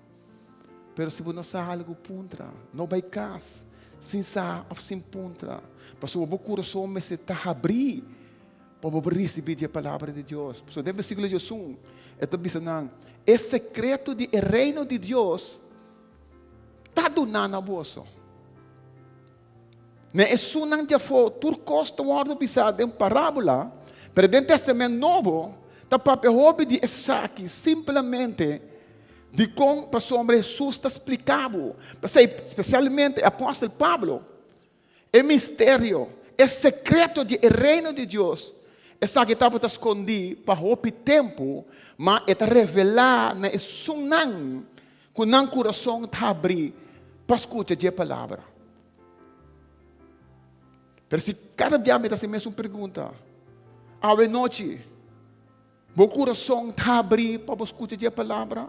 Pero si bo no sa algu, puntra. No bai kas sin sa òf sin puntra. Pasobra bo kurason mester ta habrí pa bo por risibí di e Palabra di Dios. Pasobra den versíkulo 11 e ta bisa nan, E sekreto di e Reino di Dios ta duná na boso. Na esunnan di afó tur kos ta wòrdu bisá den parábola, pero den Tèstamènt Nobo ta papia hopi di esaki simplemente dikon pasobra Hesus ta splika bo. P'esei, spesialmente e apòstel Pablo. E misterio, e sekreto di e Reino di Dios, esaki tabata skondí pa hopi tempu, ma e ta revelá na esunnan ku nan kurason ta habrí pa skucha dje palabra. Pero si kada bia mi ta hasi mesun pregunta, awe nochi, Bo kurason ta habrí pa bo skucha dje palabra?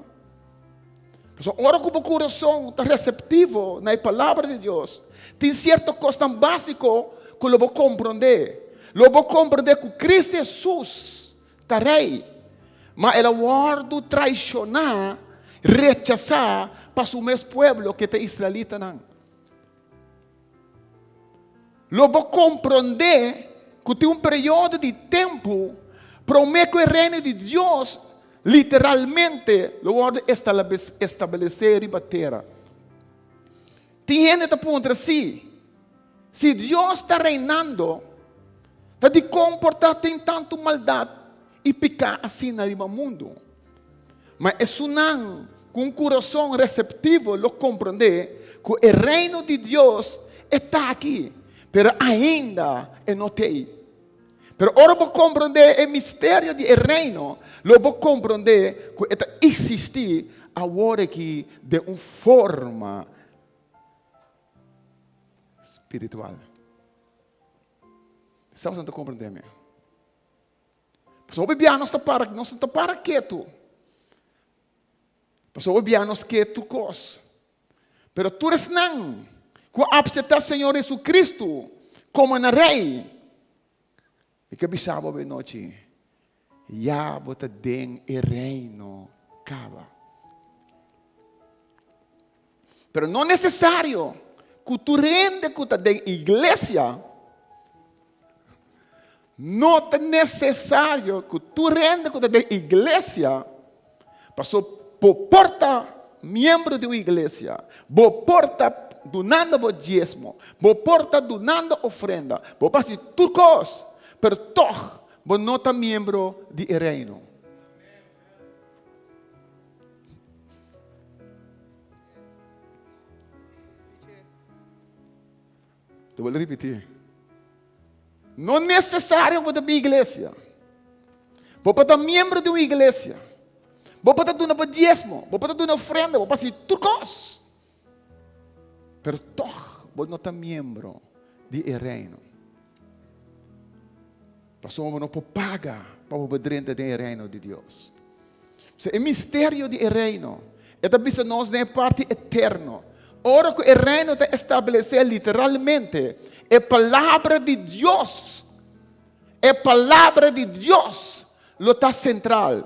Pasobra ora ku bo kurason ta reseptivo na e palabra di Dios, tin sierto kosnan básiko ku lo bo komprondé. Lo bo komprondé ku Kristu Hesus ta Rei, ma el a wòrdu traishoná, rechasá pa su mes pueblo ku ta israelitanan. Lo bo komprondé ku tin un periodo di tempu promé ku e Reino di Dios literalmente lo wòrdu establesé riba tera. Tin hende ta puntra si, si Dios ta reinando, ta dikon por ta tin tantu maldat i piká asina riba mundu? Ma esunnan ku un kurason reseptivo lo komprondé ku e Reino di Dios e ta aki, pero ainda e no t'ei. Pero ora bo komprondé e misterio di e Reino, lo bo komprondé ku e ta eksistí awor aki den un forma spiritual. Sa boso ta komprondé mi? Pasobra hopi bia nos ta para, nos no ta para ketu. Pasobra hopi bia nos ke tur kos. Pero tur esnan ku a apseptá Señor Jesucristo komo nan Rei, mi ke bisa bo awe nochi, ya bo ta den e reino kaba. Pero no nesesario ku tur hende ku ta den iglesia, No ta nesesario ku tur hende ku ta den iglesia, paso bo por ta miembro di un iglesia, bo por ta dunando bo diesmo, bo por ta dunando ofrenda, bo por hasi tur kos, pero tòg bo no ta miembro di e Reino. Te bolbe ripití. No nesesario bo ta bin iglesia. Bo por ta miembro di un iglesia. Bo por ta duna bo diesmo. Bo por ta duna ofrenda. Bo por hasi tur kos. Pero tòg bo no ta miembro di e reino. Pasobra bo no por paga pa bo por drenta den e reino di Dios. P'esei e misterio di e Reino, e ta bisa nos den e parti eterno. Ora ku e Reino ta establesé literalmente, e Palabra di Dios, e Palabra di Dios lo ta sentral.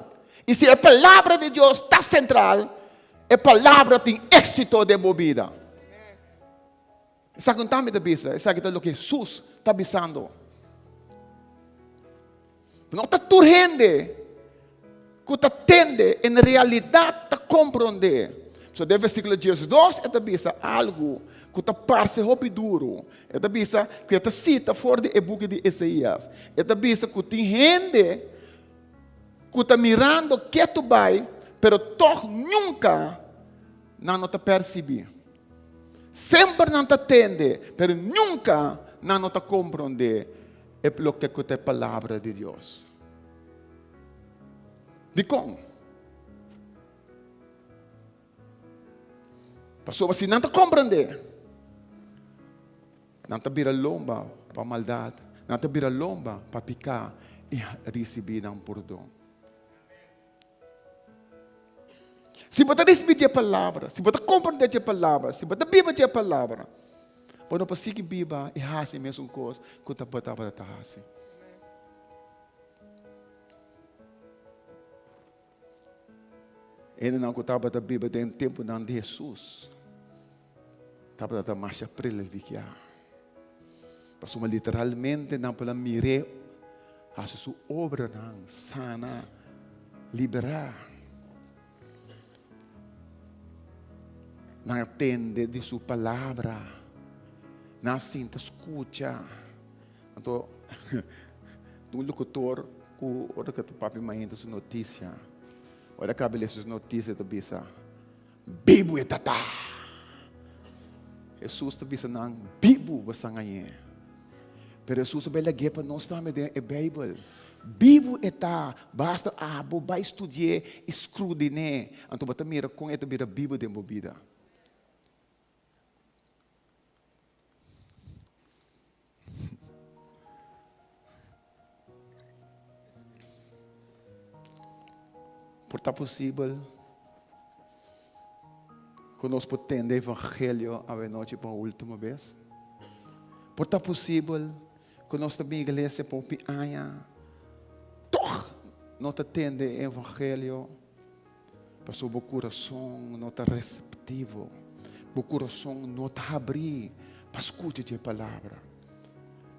I si e Palabra di Dios ta sentral, e Palabra tin éksito den bo bida. Esaki no ta mi ta bisa, esaki ta loke Hesus ta bisando. No ta tur hende ku ta tende en realidat ta komprondé. So den versíkulo diesdos e ta bisa algu ku ta parse hopi duru. E ta bisa ku e ta sita for di e buki di Isaías. E ta bisa ku tin hende ku ta mirando ketu bai, pero tòg nunka nan no ta persibí. Semper nan ta tende, pero nunka nan no ta komprondé e loke ku ta e Palabra di Dios. Dikon? Pasobra si nan ta komprondé, nan ta bira lomba pa maldat, nan ta bira lomba pa piká i risibí nan pordon. Si bo ta risibí dje palabra, si bo ta komprendé dje palabra, si bo ta biba dje palabra, bo no por sigui biba i hasi e mesun kos ku bo tabata ta hasi. Hendenan ku tabata biba den tempunan di Hesus tabata ta masha privilegiá. Pasobra literalmente nan por a mir'é hasi su obranan, sana, liberá. Nan a tende di su palabra, nan a sinta skucha. Anto un lokutor ku ora ku ta papia mainta su notisia, ora a kaba lesa su notisia ta bisa, Bibu e tata! Hesus ta bisa nan, Bibu bo san añ'é. Pero Hesus a bai lag'é pa nos tambe den e Beibel. Bibu e ta, basta abo bai studi'é i skrudin'é, anto bo ta mira kon e ta bira bibu den bo bida. Por ta posibel ku nos por tende evangelio awenochi pa último bes? Por ta posibel ku nos ta bin iglesia pa hopi aña, tòg no ta tende e evangelio? Pasobra bo kurason no ta reseptivo, bo kurason no ta habrí pa skucha dje palabra.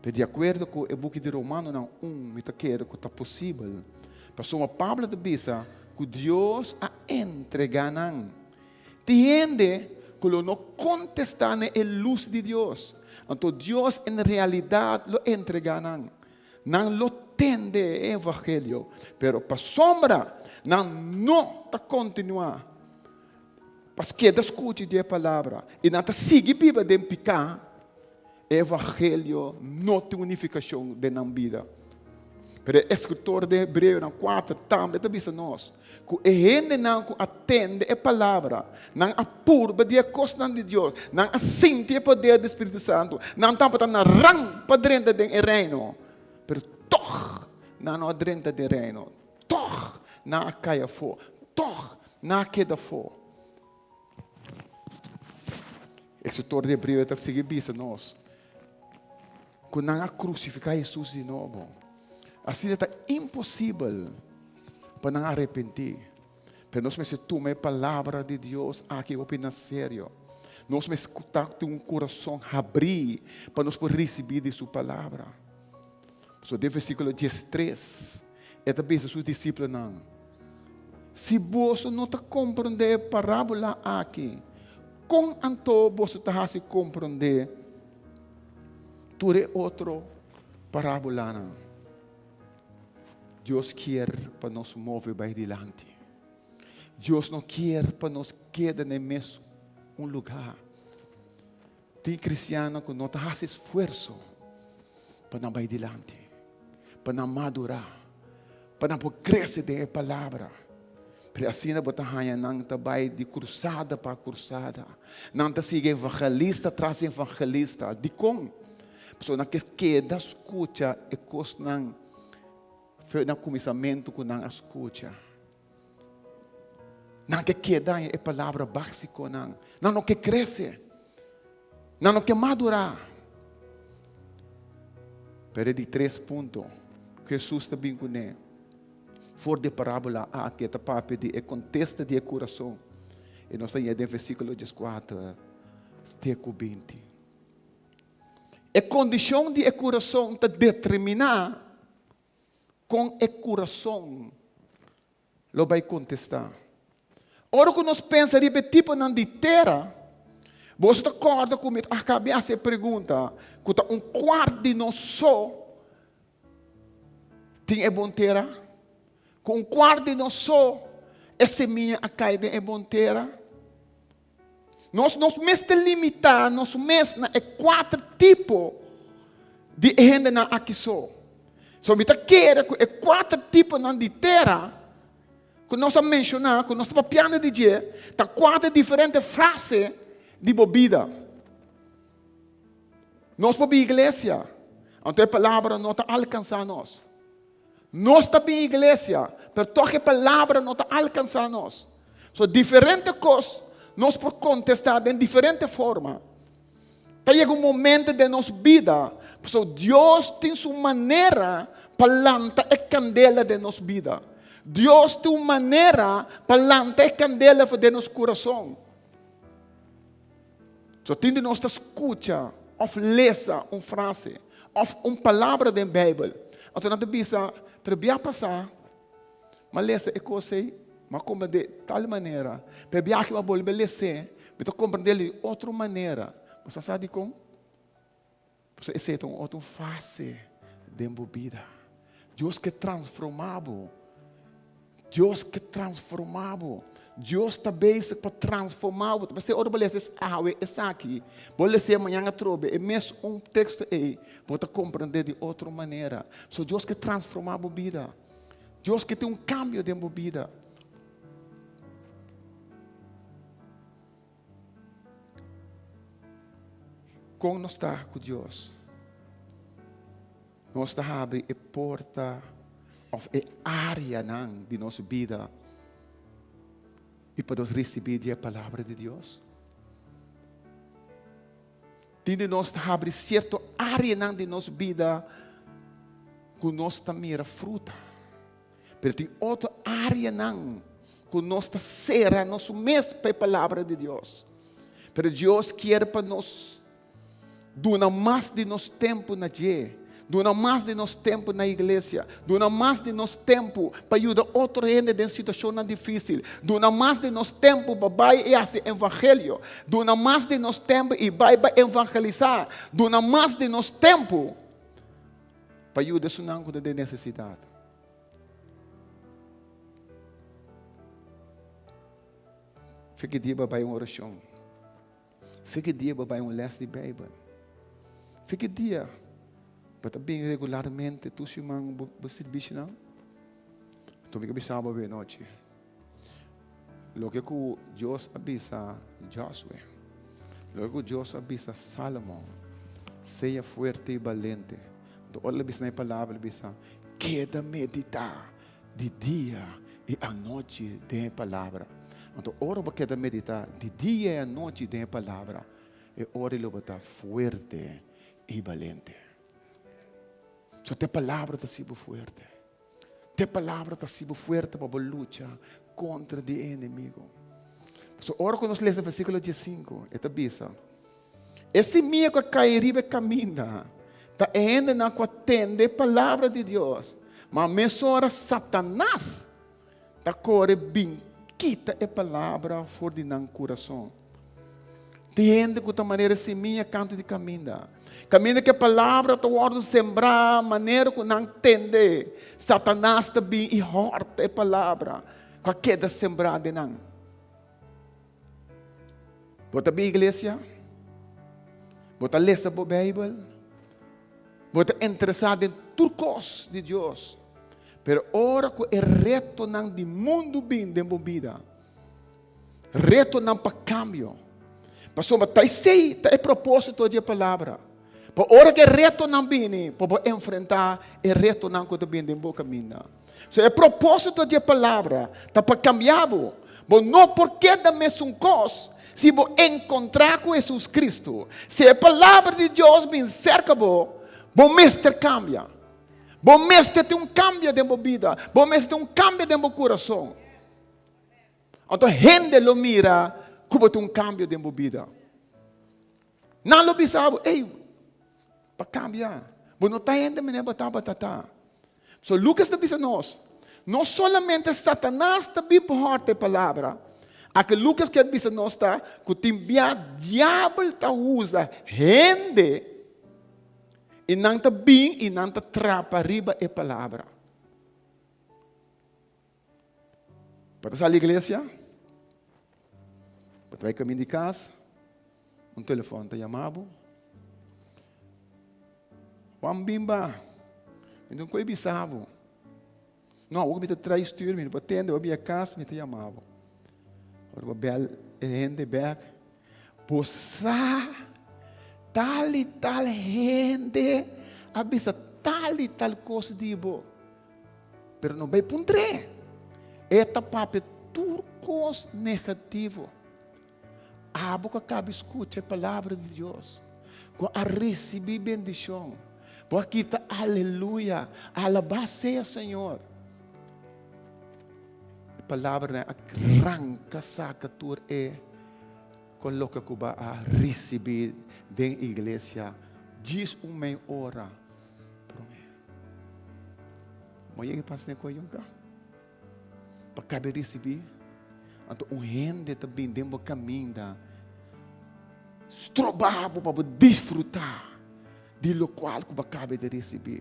Pero di akuerdo ku e buki di Romanonan un, mi ta kere ku ta posibel, pasobra Pablo ta bisa ku Dios a entregá nan. Tin hende ku lo no kontestá na e lus di Dios, anto Dios en realidat lo entregá nan. Nan lo tende e evangelio, pero pasobra nan no ta kontinuá pa keda skucha di e palabra i nan ta sigui biba den piká, e evangelio no tin un nifikashon den nan bida. Pero e eskritor den Hebreonan kuater tambe ta bisa nos ku e hendenan ku a tende e palabra, nan a purba di e kosnan di Dios, nan a sinti e poder di Spiritu Santu, nan tabata na rang pa drenta den e reino, pero tòg nan no a drenta den reino, tòg nan a kai afó, tòg nan a keda afó. E eskritor di Hebreo ta sigui bisa nos ku nan a krusifiká Hesus di nobo. Asina ta imposibel pa nan arepentí. Pero nos mester tuma e palabra di Dios aki hopi na serio. Nos mester ta tin un kurason habrí pa nos por risibí di su palabra. Pasobra den versíkulo diestres e ta bisa su disipelnan, Si boso no ta komprondé e parábola aki, kon anto boso ta hasi komprondé tur e otro parábolanan? Dios kier pa nos move bai dilanti. Dios no kier pa nos keda na e mes un lugá. Tin kristiannan ku no ta hasi esfuerso pa nan bai dilanti, pa nan madurá, pa nan por krese den e palabra. Pero asina bo ta haña nan ta bai di krusada pa krusada. Nan ta sigui evangelista tras evangelista. Dikon? Pasobra nan ke keda skucha e kosnan for na kuminsamentu ku nan a skucha. Nan ke keda e palabra básikonan. Nan no ke krese. Nan no ke madurá. Pero e di tres punto ku Hesus ta bin kuné for di e parábola aki e ta papia di e kontesta di e kurason. I nos ta yega den versíkulo dieskuater te ku binti. E kondishon di e kurason ta determiná kon e kurason lo bai kontestá. Ora ku nos pensa riba e tiponan di tera, boso ta kòrda ku mi a kaba di hasi e pregunta ku ta un kuart di nos so tin e bon tera? Ku un kuart di nos so e semia a kai den e bon tera? Nos no mester limitá nos mes na e kuater tipo di e hendenan aki so. So mi ta kere ku e kuater tiponan di tera ku nos a menshoná, ku nos ta papiando di dje, ta kuater diferente fase di bo bida. Nos por bin iglesia, anto e palabra no ta alkansá nos. Nos ta bin iglesia, pero tòg e palabra no ta alkansá nos. So diferente kos nos por kontestá den diferente forma. Ta yega un momento den nos bida, pasobra Dios tin su manera pa lanta e kandela den nos bida. Dios tin un manera pa lanta e kandela for den nos kurason. So tin di nos ta skucha òf lesa un frase òf un palabra den Beibel. Anto nan ta bisa, pero bia pasá m'a lesa e kos ei, m'a komprendé tal manera. Pero bia aki m'a bolbe les'é, mi ta komprendé di otro manera. Bo sa sa dikon? Pasobra esei ta un otro fase den bo bida. Dios ke transformá bo. Dios ke transformá bo. Dios ta bezig pa transformá bo. Ta p'esei ora bo lesa es awe esaki, bo les'é mañan atrobe, e mes un teksto ei, bo ta komprendé di otro manera. So Dios ke transformá bo bida. Dios ke tin un kambio den bo bida. Kon nos ta ku Dios? Nos ta habri e porta òf e áreanan di nos bida i pa nos risibí di e Palabra di Dios? Tin di nos ta habri sierto áreanan di nos bida ku nos ta mira fruta. Pero tin otro áreanan ku nos ta sera nos mes pa e Palabra di Dios. Pero Dios kier pa nos Duna mas di nos tempu na dje. Duna mas di nos tempu na iglesia. Duna mas di nos tempu pa yuda otro hende den situashonnan difísil. Duna mas di nos tempu pa bai i hasi evangelio. Duna mas di nos tempu i bai pa evangelisá. Duna mas di nos tempu pa yuda esunnan ku ta den nesesidat. Fiki dia pa bai un orashon. Fiki dia bo bai un les di Bijbel. Fiki dia bo ta bin regularmente tur siman bo sirbishi-nan. Anto mi ke bisa bo awe nochi, loke ku Dios a bisa Josué, loke ku Dios a bisa Salomon, sea fuerte i balente. Anto ora el a bisa nan e palabra, el a bisa, keda meditá di dia i anochi den e palabra. Anto ora bo keda meditá di dia i anochi den e palabra, e ora lo bo ta fuerte i balente. So te palabra ta hasi bo fuerte. Te palabra ta hasi bo fuerte pa bo lucha kontra di e enemigo. So ora ku nos lesa versíkulo diesinku, e ta bisa, E simia ku a kai riba e kaminda ta e hendenan ku a tende e palabra di Dios, ma mesora Satanas ta kore bin kita e palabra for di nan kurason. Tin hende ku ta manera e simia kantu di kaminda. Kaminda ku e palabra ta wòrdu sembrá, manera ku nan tende, Satanas ta bin i hòrta e palabra ku a keda sembrá den nan. Bo ta bin iglesia? Bo ta lesa bo Bijbel? Bo ta interesá den tur kos di Dios? Pero ora ku e retonan di mundu bin den bo bida, retonan pa kambio, pasobra ta esei ta e propósito di e palabra. Pa ora ku e retonan bini, pa bo enfrentá e retonan ku ta bin den bo kaminda. So e propósito di e palabra ta pa kambia bo. Bo no por keda mesun kos si bo enkontrá ku Hesus Kristu. Si e palabra di Dios bin serka bo, bo mester kambia. Bo mester tin un kambio den bo bida. Bo mester tin un kambio den bo kurason. Anto hende lo mira ku bo tin un kambio den bo bida. Nan lo bisa bo, ey, pa kambia. Bo no ta hende manera bo tabata ta. So Lucas ta bisa nos, no solamente Satanas ta bin pa hòrta e palabra, a ke Lucas kier bisa nos ta ku tin bia diabel ta usa hende i nan ta bin i nan ta trapa riba e palabra. Bo ta sali iglesia, bo ta bai kamin di kas, un telefòn ta yama bo. Juan Bimba, mi tin un kos bisa bo. No, awor mi ta trai stuur, mi no por tende, bo bia kas, mi ta yama bo. Ora bo bel e hende bek, bo sa tal i tal hende a bisa tal i tal kos di bo. Pero no bay puntr'é. E ta papia tur kos negativo. Abo ku a kaba skucha e palabra di Dios, ku a risibí bendishon, bo a kita aleluya, alabá sea Señor. E palabranan a ranka saka tur e kon loke ku bo a risibí den iglesia djis un mei ora promé. Bo yega pas den koyunka pa kabe risibí. Anto un hende ta bin den bo kaminda stroba bo pa bo disfrutá di lokual ku bo kabe di risibí.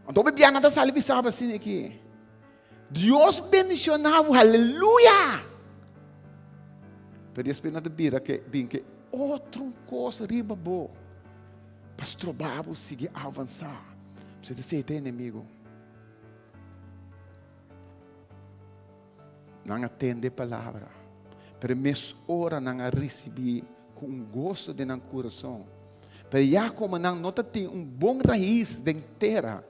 Anto hopi biaha nan ta sali bisa bo asina aki. Dios bendiciona bo, aleluya! Pero despues nan ta bira ke bin ke otro kos riba bo pa stroba bo sigui avansa. Pasobra esei ta e enemigo. Nan a tende e palabra, pero mes ora nan a ricibi cu un goso den nan curason. Pero ya como nan no ta tin un bon rais den tera,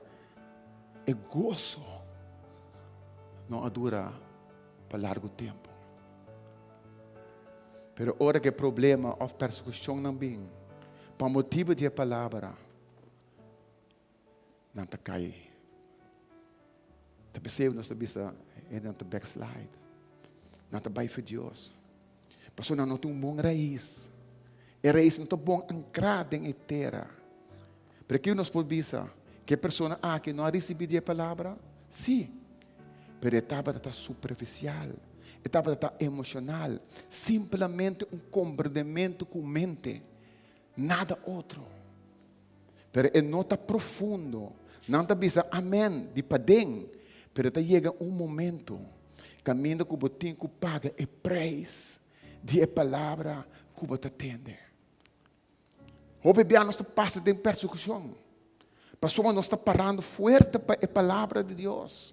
e goso no a dura pa largo tempo. Pero ora cu e problema of persecucionnan bin pa motibo di e palabra, nan ta kai. Ta p'esei nos ta bisa hendenan ta backslide. Nan ta bai for Dios. Pasobra nan no tin un bon rais. E rais no ta bon ankrá den e tera. Pero kiko nos por bisa? Ku e persona aki no a risibí di e palabra? Sí. Pero e tabata ta superfisial. E tabata ta emoshonal. Simplemente un komprendementu ku mente. Nada otro. Pero e no ta profundo. Nan ta bisa amen di paden, pero ta yega un momento kaminda ku bo tin ku paga e preis di e palabra ku bo ta tende. Hopi bia nos ta pasa den persekushon, pasobra nos ta parando fuerte pa e palabra di Dios.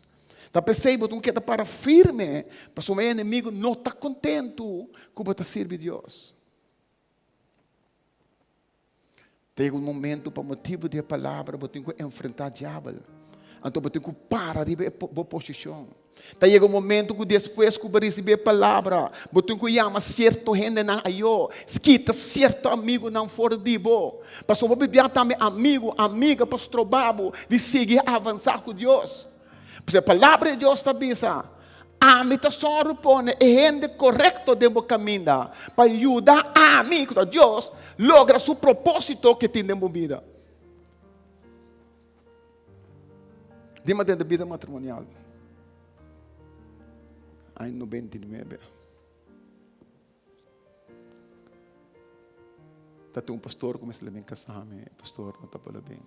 Ta p'esei bo tin ku keda para firme, pasobra e enemigu no ta kontentu ku bo ta sirbi Dios. Ta yega un momento pa motibu di e palabra bo tin ku enfrentá diabel. Anto bo tin ku para riba e bo posishon. Ta yega un momento ku despues ku bo risibí e palabra, bo tin ku yama sierto hendenan ayó, kita sierto amigunan for di bo. Pasobra bo bibia tambe amigu, amiga pa stroba bo di sigui avansá ku Dios. Pasobra e palabra di Dios ta bisa, Ami ta sòru pone e hende korekto den bo kaminda pa yuda ami, ku ta Dios, logra su propósito ke tin den bo bida. Dima den bida matrimonial. Aña 99. Ta tin un pastor ku mester la bin kasá mi, e pastor no tabata bin.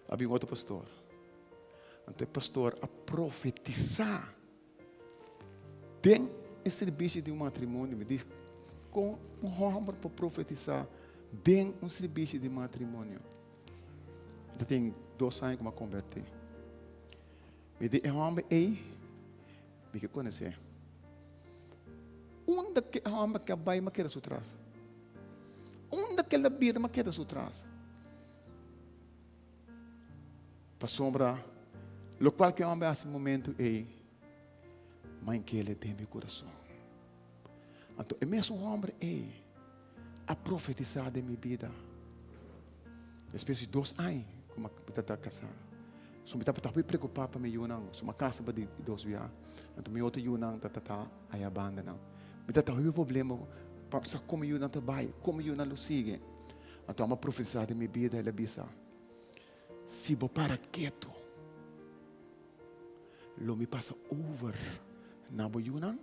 A bin otro pastor. Anto e pastor a profetisá den e servisio di un matrimonio. Mi di, kon un hòmber por profetisá den un servisio di matrimonio? Ta tin dos aña ku mi a konvertí. Mi di, e hòmber ei, mi ke konosé. Unda ke e hòmber ke a bai, mi a keda su tras. Unda ke el a bira, mi a keda su tras. Pasobra lokual ku e hòmber hasi momentu ei, ma inkele den mi kurason. Anto e mesun hòmber ei a profetisá den mi bida. Despues di dos aña ku mi ta kasá, so mi tabata hopi preokupá pa mi yunan. So mi a kasa pa di dos bia. Anto mi otro yunan ta ta aya banda nan. Mi tabata hopi problema pa sa kon mi yunan ta bai, kon mi yunan lo sigui. Anto amo a profetisá den mi bida, el a bisa, Si bo para ketu, lo mi pasa over na bo yunan,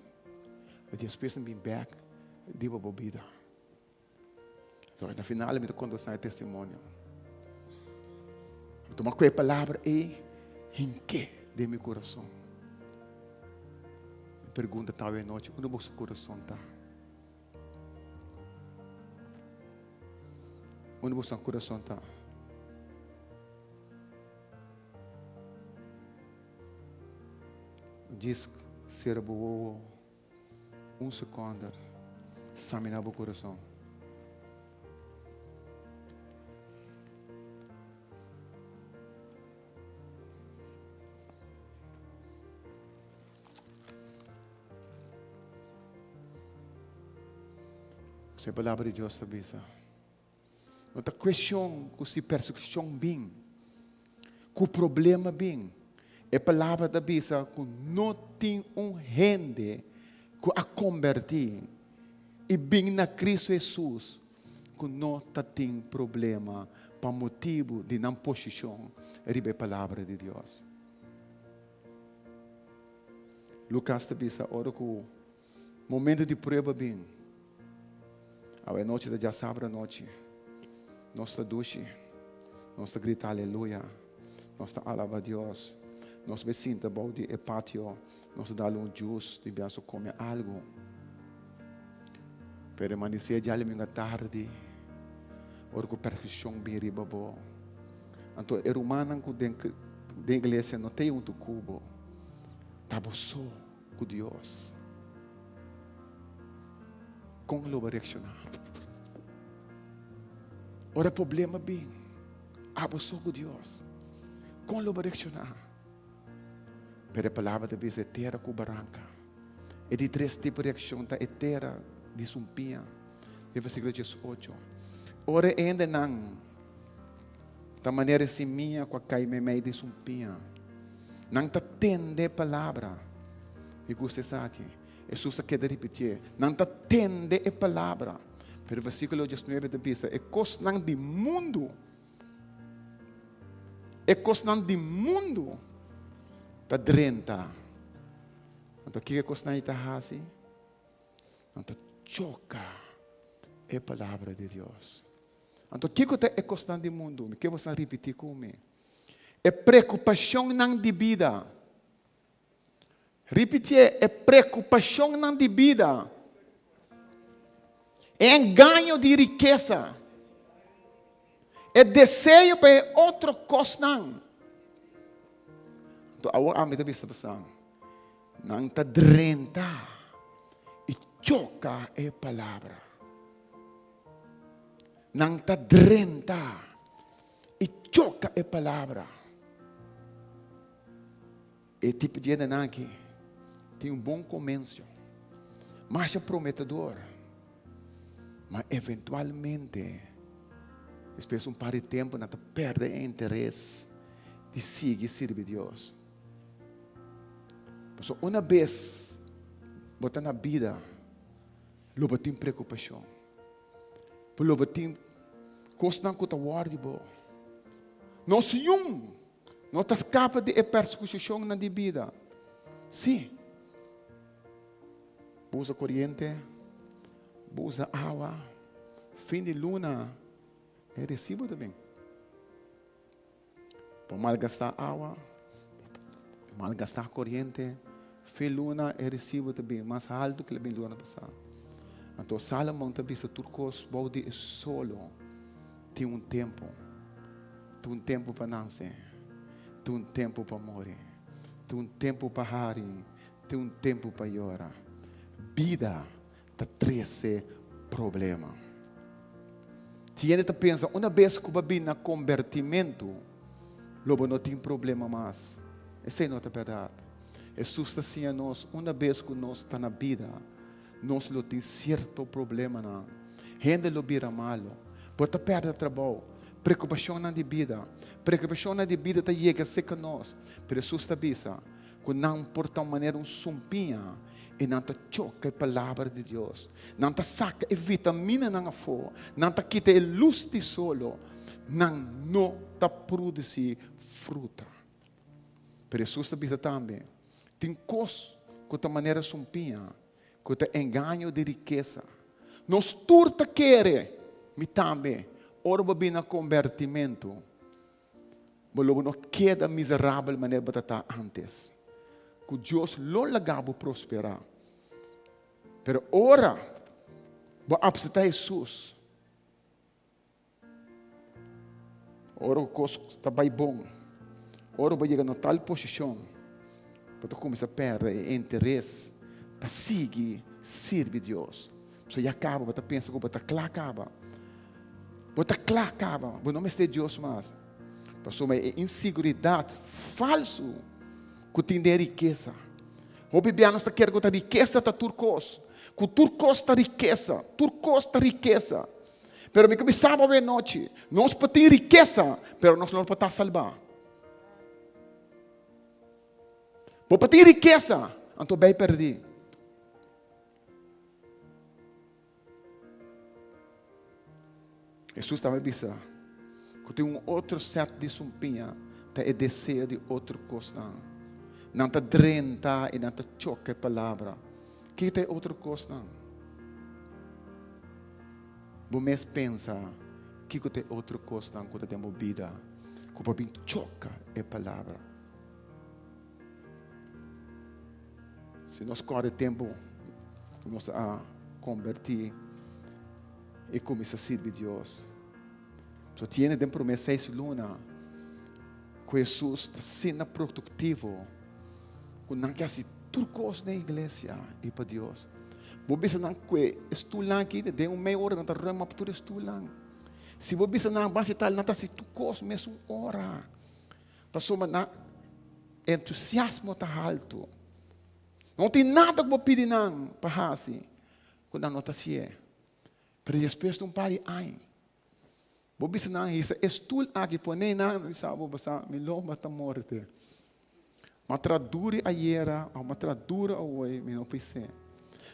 i despues mi bin bèk riba bo bida. Anto na final mi ta konta boso e testimonio. Mi tuma ku e palabra ei hink'é den mi kurason. Mi pregunta ta awe anochi, unda boso kurason ta? Unda boso kurason ta? Djis sera bo wowo un sekonde, samina bo kurason. E palabra di Dios ta bisa. No ta cuestion cu si persecucion bin, cu problema bin. E palabra ta bisa cu no tin un hende cu a conberti y bin na Cristo Jesus cu no ta tin problema pa motibu di nan posicion riba e palabra di Dios. Lucas ta bisa ora cu momento di prueba bin. Awe anochi ta djasabra anochi. Nos ta dushi. Nos ta grita aleluya. Nos ta alaba Dios. Nos bai sinta bou di e patio, nos ta dal un juice, tin biaha nos come algo. Pero e manisé djalumingu atardi, ora ku persekushon bin riba bo, anto e rumannan ku den den iglesia no ta huntu ku bo, ta bo so ku Dios. Kon lo bo reakshoná? Ora problema bin, abo so ku Dios. Kon lo bo reakshoná? Pero e palabra ta bisa e tera ku baranka. E di tres tipo di reakshon ta e tera di sumpia. Den versíkulo 18. Ora e hendenan ta manera e simia ku a kai meimei di sumpia, nan ta tende e palabra. Mi gusta esaki. Hesus a keda ripitié, Nan ta tende e palabra. Pero versíkulo 19 ta bisa, e kosnan di mundu E kosnan di mundu ta drenta. Anto kiko e kosnan ei ta hasi? Nan ta choka e palabra di Dios. Anto kiko ta e kosnan di mundu? Mi ke boso ripití ku mi. E preokupashonnan di bida. Ripitié, e preokupashonnan di bida. E engaño di rikesa. E deseo pa e otro kosnan. Anto awor ami ta bisa boso, nan ta drenta i choka e palabra. Nan ta drenta i choka e palabra. E tipo di hendenan aki tin un bon komensio, masha prometedor, ma eventualmente despues un par di tempu nan ta pèrdè e interes di sigui sirbi Dios. Pasobra una bes bo ta na bida, lo bo tin preokupashon, lo bo tin kosnan ku ta wòrdi bo. Nos yun No ta skapa di e persekushonnan di bida. Sí. Bo usa koriente, bo usa awa, fin di luna e resibo ta bin. Bo malgastá awa, bo malgastá koriente, fin luna e resibo ta bin mas haltu ku el a bin luna pasá. Anto Salomon ta bisa tur kos bou di e solo tin un tempu. Tin un tempu pa nase, tin un tempu pa muri, tin un tempu pa hari, tin un tempu pa yora. Bida ta trese problema. Tin hende ta pensa una bes ku bo a bini na kombertimentu lo bo no tin problema mas. Esei no ta bèrdat. Hesus ta siña nos una bes ku nos ta na bida nos lo tin sierto problemanan. Hende lo bira malu. Bo ta pèrdè trabou. Preokupashonnan di bida. Preokupashonnan di bida ta yega serka nos. Pero Hesus ta bisa ku nan por ta un manera un sumpiña i nan ta choka e Palabra di Dios. Nan ta saka e vitaminanan afó. Nan ta kita e lus di solo. Nan no ta produsí fruta. Pero Hesus ta bisa tambe, tin kos ku ta manera sumpiña, ku ta engaño di rikesa. Nos tur ta kere, mi tambe, ora bo bini na kombertimentu, bo lo bo no keda miserabel manera bo ta ta ántes. Ku Dios lo laga bo prosperá. Pero ora bo apseptá Hesus, Ora ku kos ta bai bon, ora bo yega na tal posishon, bo ta kuminsá pèrdè e interes pa sigui sirbi Dios. Pasobra ya kaba bo ta pensa ku bo ta kla kaba. Bo ta kla kaba, bo no mester Dios mas. Pasobra e inseguridat falsu ku tin den rikesa. Hopi bia nos ta kere ku ta rikesa ta tur kos, ku tur kos ta rikesa, tur kos ta rikesa. Pero mi ku bisa bo awe nochi, nos por tin rikesa, pero nos no por ta salbá. Bo por tin rikesa, anto bay perdí. Jesús tambe bisa ku tin un otro set di sumpiña ta e deseo di otro kosnan. Nan ta drenta i nan ta choka e palabra. Kiko ta e otro kosnan? Bo mes pensa kiko ta e otro kosnan ku ta den bo bida ku por bin choka e palabra. Si nos kòrda e tempu ku nos a kombertí i kuminsá sirbi Dios. So tiene den promé seis luna ku Hesus ta asina produktivo ku nan ke hasi tur kos den iglesia i pa Dios. Bo bisa nan ku e stulnan aki den un mei ora nan ta ruim op tur e stulnan. Si bo bisa nan basi tal nan ta hasi tur kos mesun ora. Pasobra nan entusiasmo ta haltu. No tin nada ku bo pidi nan pa hasi ku nan no ta hasié. Pero despues di un par di aña, bo bisa nan hisa e stul aki pone nan, nan bisa bo, Basa, mi lomba ta morde. Ma tra duru ayera òf ma tra duru awoy, mi no por hise.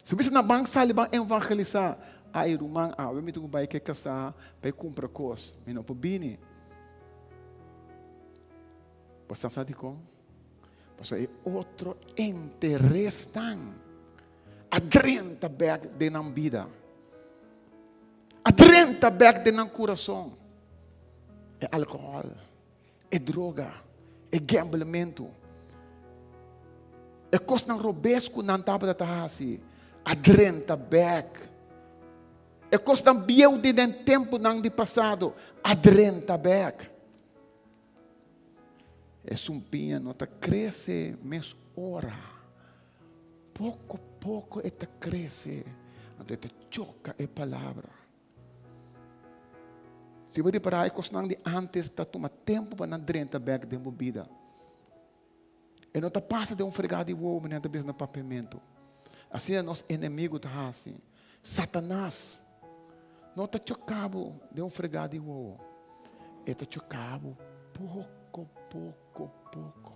Si bo bisa nan ban sali ban evangelisá, ay ruman awe mi tin ku bai ke kasá pa e kumpra kos, mi no por bini. Bo sa sa dikon? Pasobra e otro interesnan a drenta bek den nan bida. A drenta bek den nan kurason. E alkohòl, e droga, e gamblementu, e kosnan robes ku nan tabata ta hasi a drenta bek. E kosnan bieu di den tempunan di pasado a drenta bek. E sumpiña no ta krese mes ora. Poko poko e ta krese, anto e ta choka e palabra. Si bo ripará e kosnan di ántes ta tuma tempu pa nan drenta bèk den bo bida. E no ta pasa den un fregá di wowo manera ta bisa na papiamentu. Asina nos enemigu ta hasi. Satanas no ta choká bo den un fregá di wowo. E ta choká bo poko, poko, poko.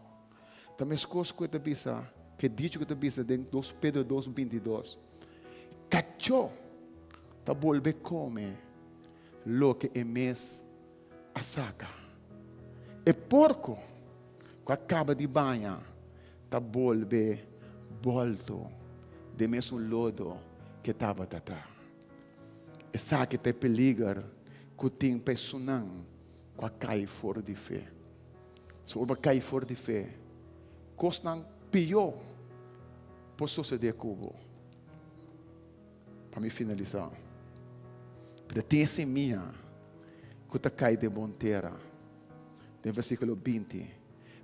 Ta meskos ku e ta bisa, ku e dicho ku ta bisa den dos Pedro dos 22. Kachó ta bolbe kome loke e mes a saka. E porko ku a kaba di baña ta bolbe bòlto den mesun lodo ku e tabata ta. Esaki ta e peliger ku tin pa esunnan ku a kai for di fe. Si bo kai for di fe, kosnan pió por sosodé ku bo. Pa mi finalisá, pero tin e simia ku ta kai den bon tera, den versíkulo 20.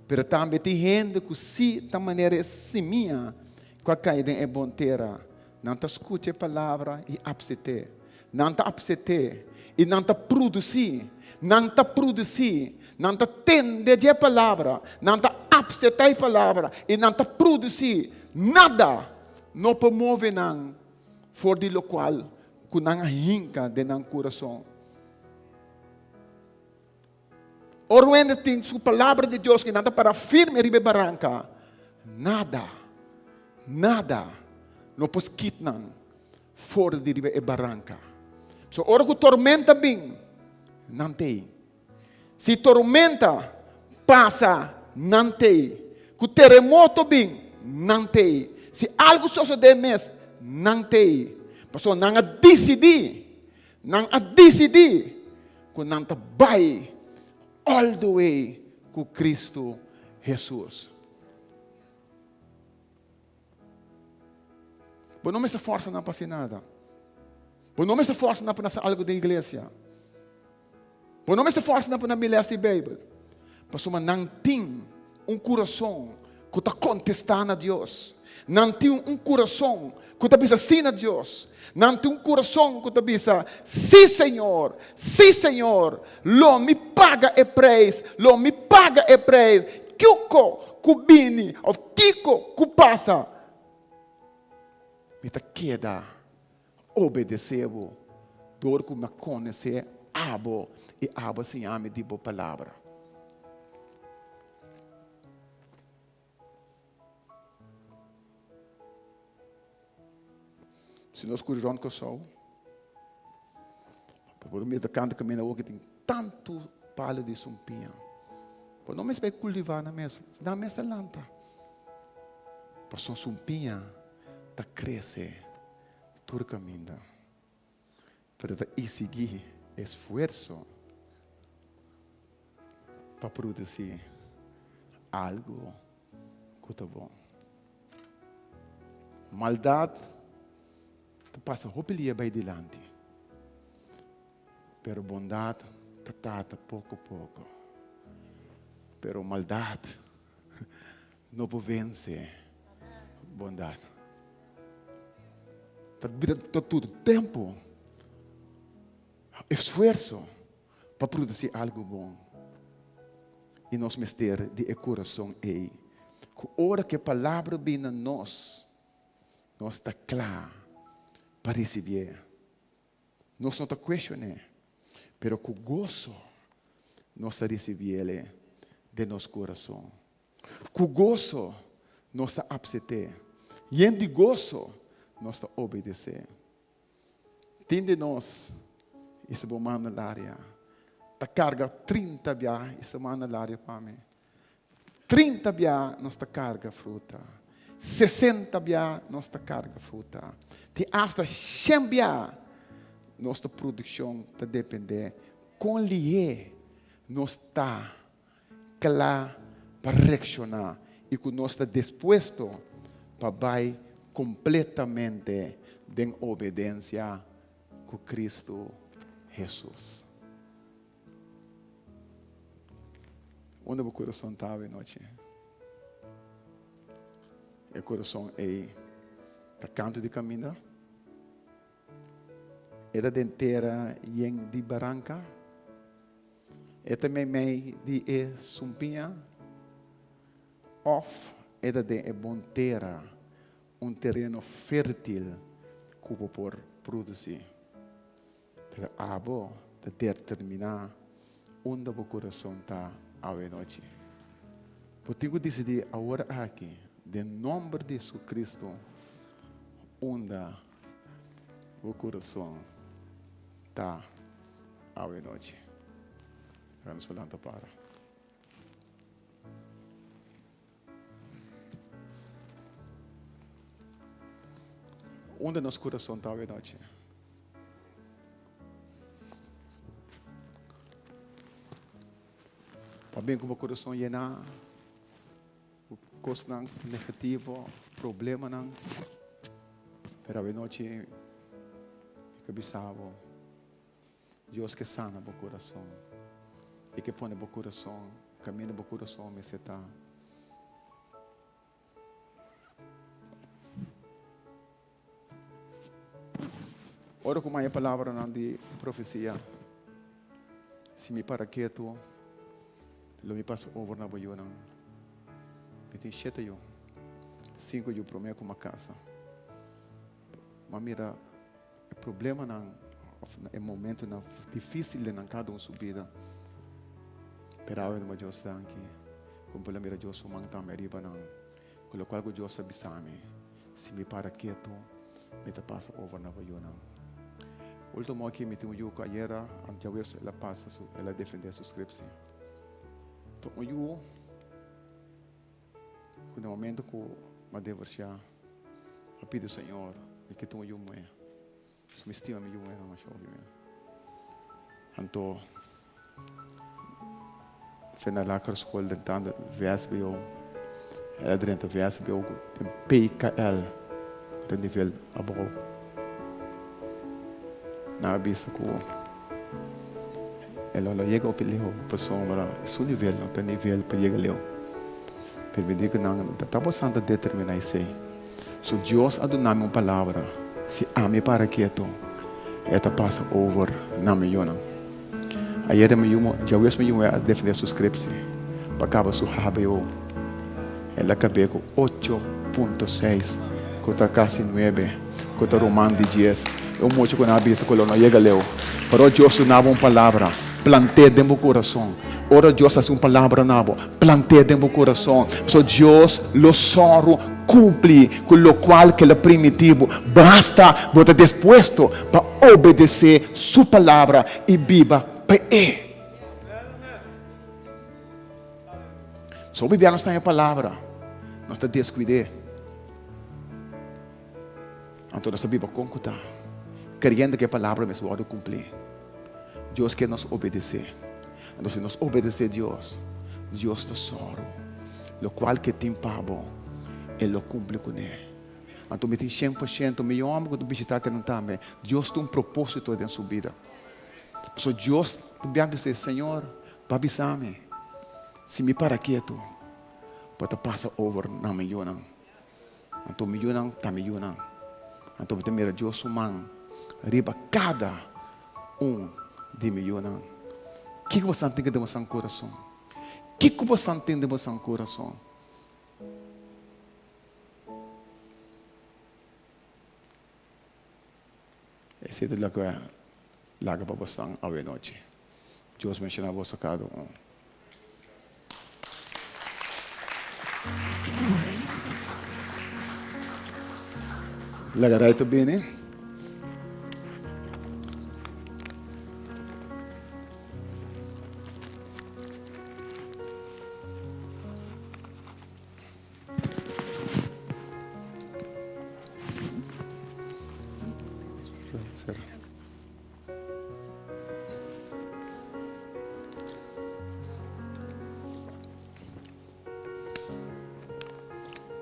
Pero tambe tin hende ku sí ta manera e simia ku a kai den e bon tera. Nan ta skucha e palabra i apset'é. Nan ta apset'é i nan ta produsí. Nan ta produsí. Nan ta tende dje palabra. Nan ta apsetá e palabra i nan ta produsí. Nada no por move nan for di lokual ku nan a hinka den nan kurason. Ora un hende tin su palabra di Dios ku nan ta para firme riba e baranka, nada, nada no por skit nan for di riba e baranka. So ora ku tormenta bin, nan t'ei. Si tormenta pasa, nan t'ei. Ku teremoto bin, nan t'ei. Si algu sosodé mes, nan t'ei. Pasobra nan a disidí, nan a disidí ku nan ta bai all the way ku Kristu Hesus. Bo no mester forsa nan pa hasi nada. Bo no mester forsa nan pa nan hasi algu den iglesia. Bo no mester forsa nan pa nan bin lesa e Beibel. Pasobra nan tin un kurason ku ta kontestá na Dios. Nan tin un kurason ku ta bisa sí na Dios. Nan tin un kurason ku ta bisa, Sí, Señor, sí, Señor, lo mi paga e preis, lo mi paga e preis. Kiko ku bini òf kiko ku pasa, mi ta keda obedesé bo dor ku mi a konosé abo i abo a siña mi di bo palabra. Si nos kuri rònt Kòrsou, bo por mira ta kanta kaminda awor ku tin tantu palu di sumpiña. Bo no mester bai kultivá nan mes, nan mes ta lanta. Pasobra sumpiña ta krese tur kaminda, pero ta isigí esfuerso pa produsí algu ku ta bon. Maldat ta pasa hopi lia bai dilanti, pero bondat ta tarda poko poko. Pero maldat no por vense bondat. Ta bira ta tur tempu esfuerso pa produsi algu bon. I nos mester di e kurason ei ku ora ku e palabra bin na nos, nos ta kla pa risibié. Nos no ta kuestion'é, pero ku goso nos ta risibié den nos kurason. Ku goso nos ta apset'é. Yen di goso nos ta obedesé. Tin di nos i su bo manda laria ta karga 30 bia i su manda laria pa mi. 30 bia nos ta karga fruta. 60 bia nos ta karga fruta. Tin asta 100 bia nos ta produkshon ta depende kon lihé nos ta kla pa reakshoná i ku nos ta dispuesto pa bai kompletamente den obedensia ku Kristu Hesus. Unda bo kurason ta awe nochi? E kurason ei ta kantu di kaminda? E ta den tera yen di baranka? E ta meimei di e sumpiña? Òf e ta den e bon tera, un tereno fértil ku bo por produsí? Pero abo ta determiná unda bo kurason ta awenochi. Bo tin ku disidí awor aki, den nòmber di Jesucristo, unda bo kurason ta awenochi. Laga nos por lanta para. Unda nos kurason ta awenochi? Pa bin ku bo kurason yená ku kosnan negativo, problemanan. Pero awenochi mi ke bisa bo, Dios ke sana bo kurason. E ke pone bo kurason kaminda bo kurason mester ta. Ora ku maya palabranan di profesia, si mi para ketu, lo mi pasa over na bo yunan. Mi tin shete yu, sinku yu promé ku mi a kasa. Mi a mira e problemanan òf e momentunan difísil den nan kada un su bida. Pero awe mi Dios danki ku mi por a mira Dios su man tambe riba nan. Ku lokual ku Dios a bisa mi, si mi para ketu, mi ta pasa over na bo yunan. Ultimo aki mi tin un yu ku ayera djaweves el a pasa su, el a defendé su skripsi. Ta un yu ku na momento ku mi a divorsiá, mi a pidi Señor, mi ke tin un yu muhé. So mi stima mi yu muhé masha hopi mi. Anto fe na lagere school drentando vsbo, el a drenta vsbo ku den PKL ku ta nivel abou. Nan a bisa ku el lo yega hopi leu pasobra su nivel no ta nivel pa yega leu. Pero mi di ku nan ta tabata ta determina esei. So Dios a duna mi un palabra, si ami para keto, e ta pasa over na mi yunan. Ayer mi yu, djawees mi yu a defende su scriptie pa caba su hbo. El a cab'é cu 8.6, cu ta casi nuebe, cu ta ruman di dies. E un mucha cu nan a bisa cu lo no yega leu. Pero Dios duna bo un palabra, plant'é den bo curason. Ora Dios hasi un palabra na bo, plant'é den bo kurason, pasobra Dios lo sòru kumpli ku lokual ku el a primintí bo. Basta bo ta dispuesto pa obedesé su palabra i biba pa e. Pasobra hopi bia nos ta haña palabra, nos ta deskuid'é. Anto nos ta biba kon ku ta, keriendo ku e palabra mes wòrdu kumplí. Dios ke nos obedesé. Anto si nos obedesé Dios, Dios ta sòru lokual ke tin pa bo, e lo kumpli kuné. Anto mi tin 100% mi hòmber ku ta bishitá kenan tambe. Dios tin un propósito den su bida. Pasobra Dios ta biaha bis'é, Señor, bo a bisa mi, si mi para ketu, bo ta pasa over na mi yunan. Anto mi yunan ta mi yunan. Anto mi ta mira Dios su man riba kada un di mi yunan. Kiko bo san tin den bo san kurason? Kiko bo san tin den bo san kurason? Esei ta loke laga pa bosnan awe nochi. Dios benshoná boso kada un. Laga Ray ta bini.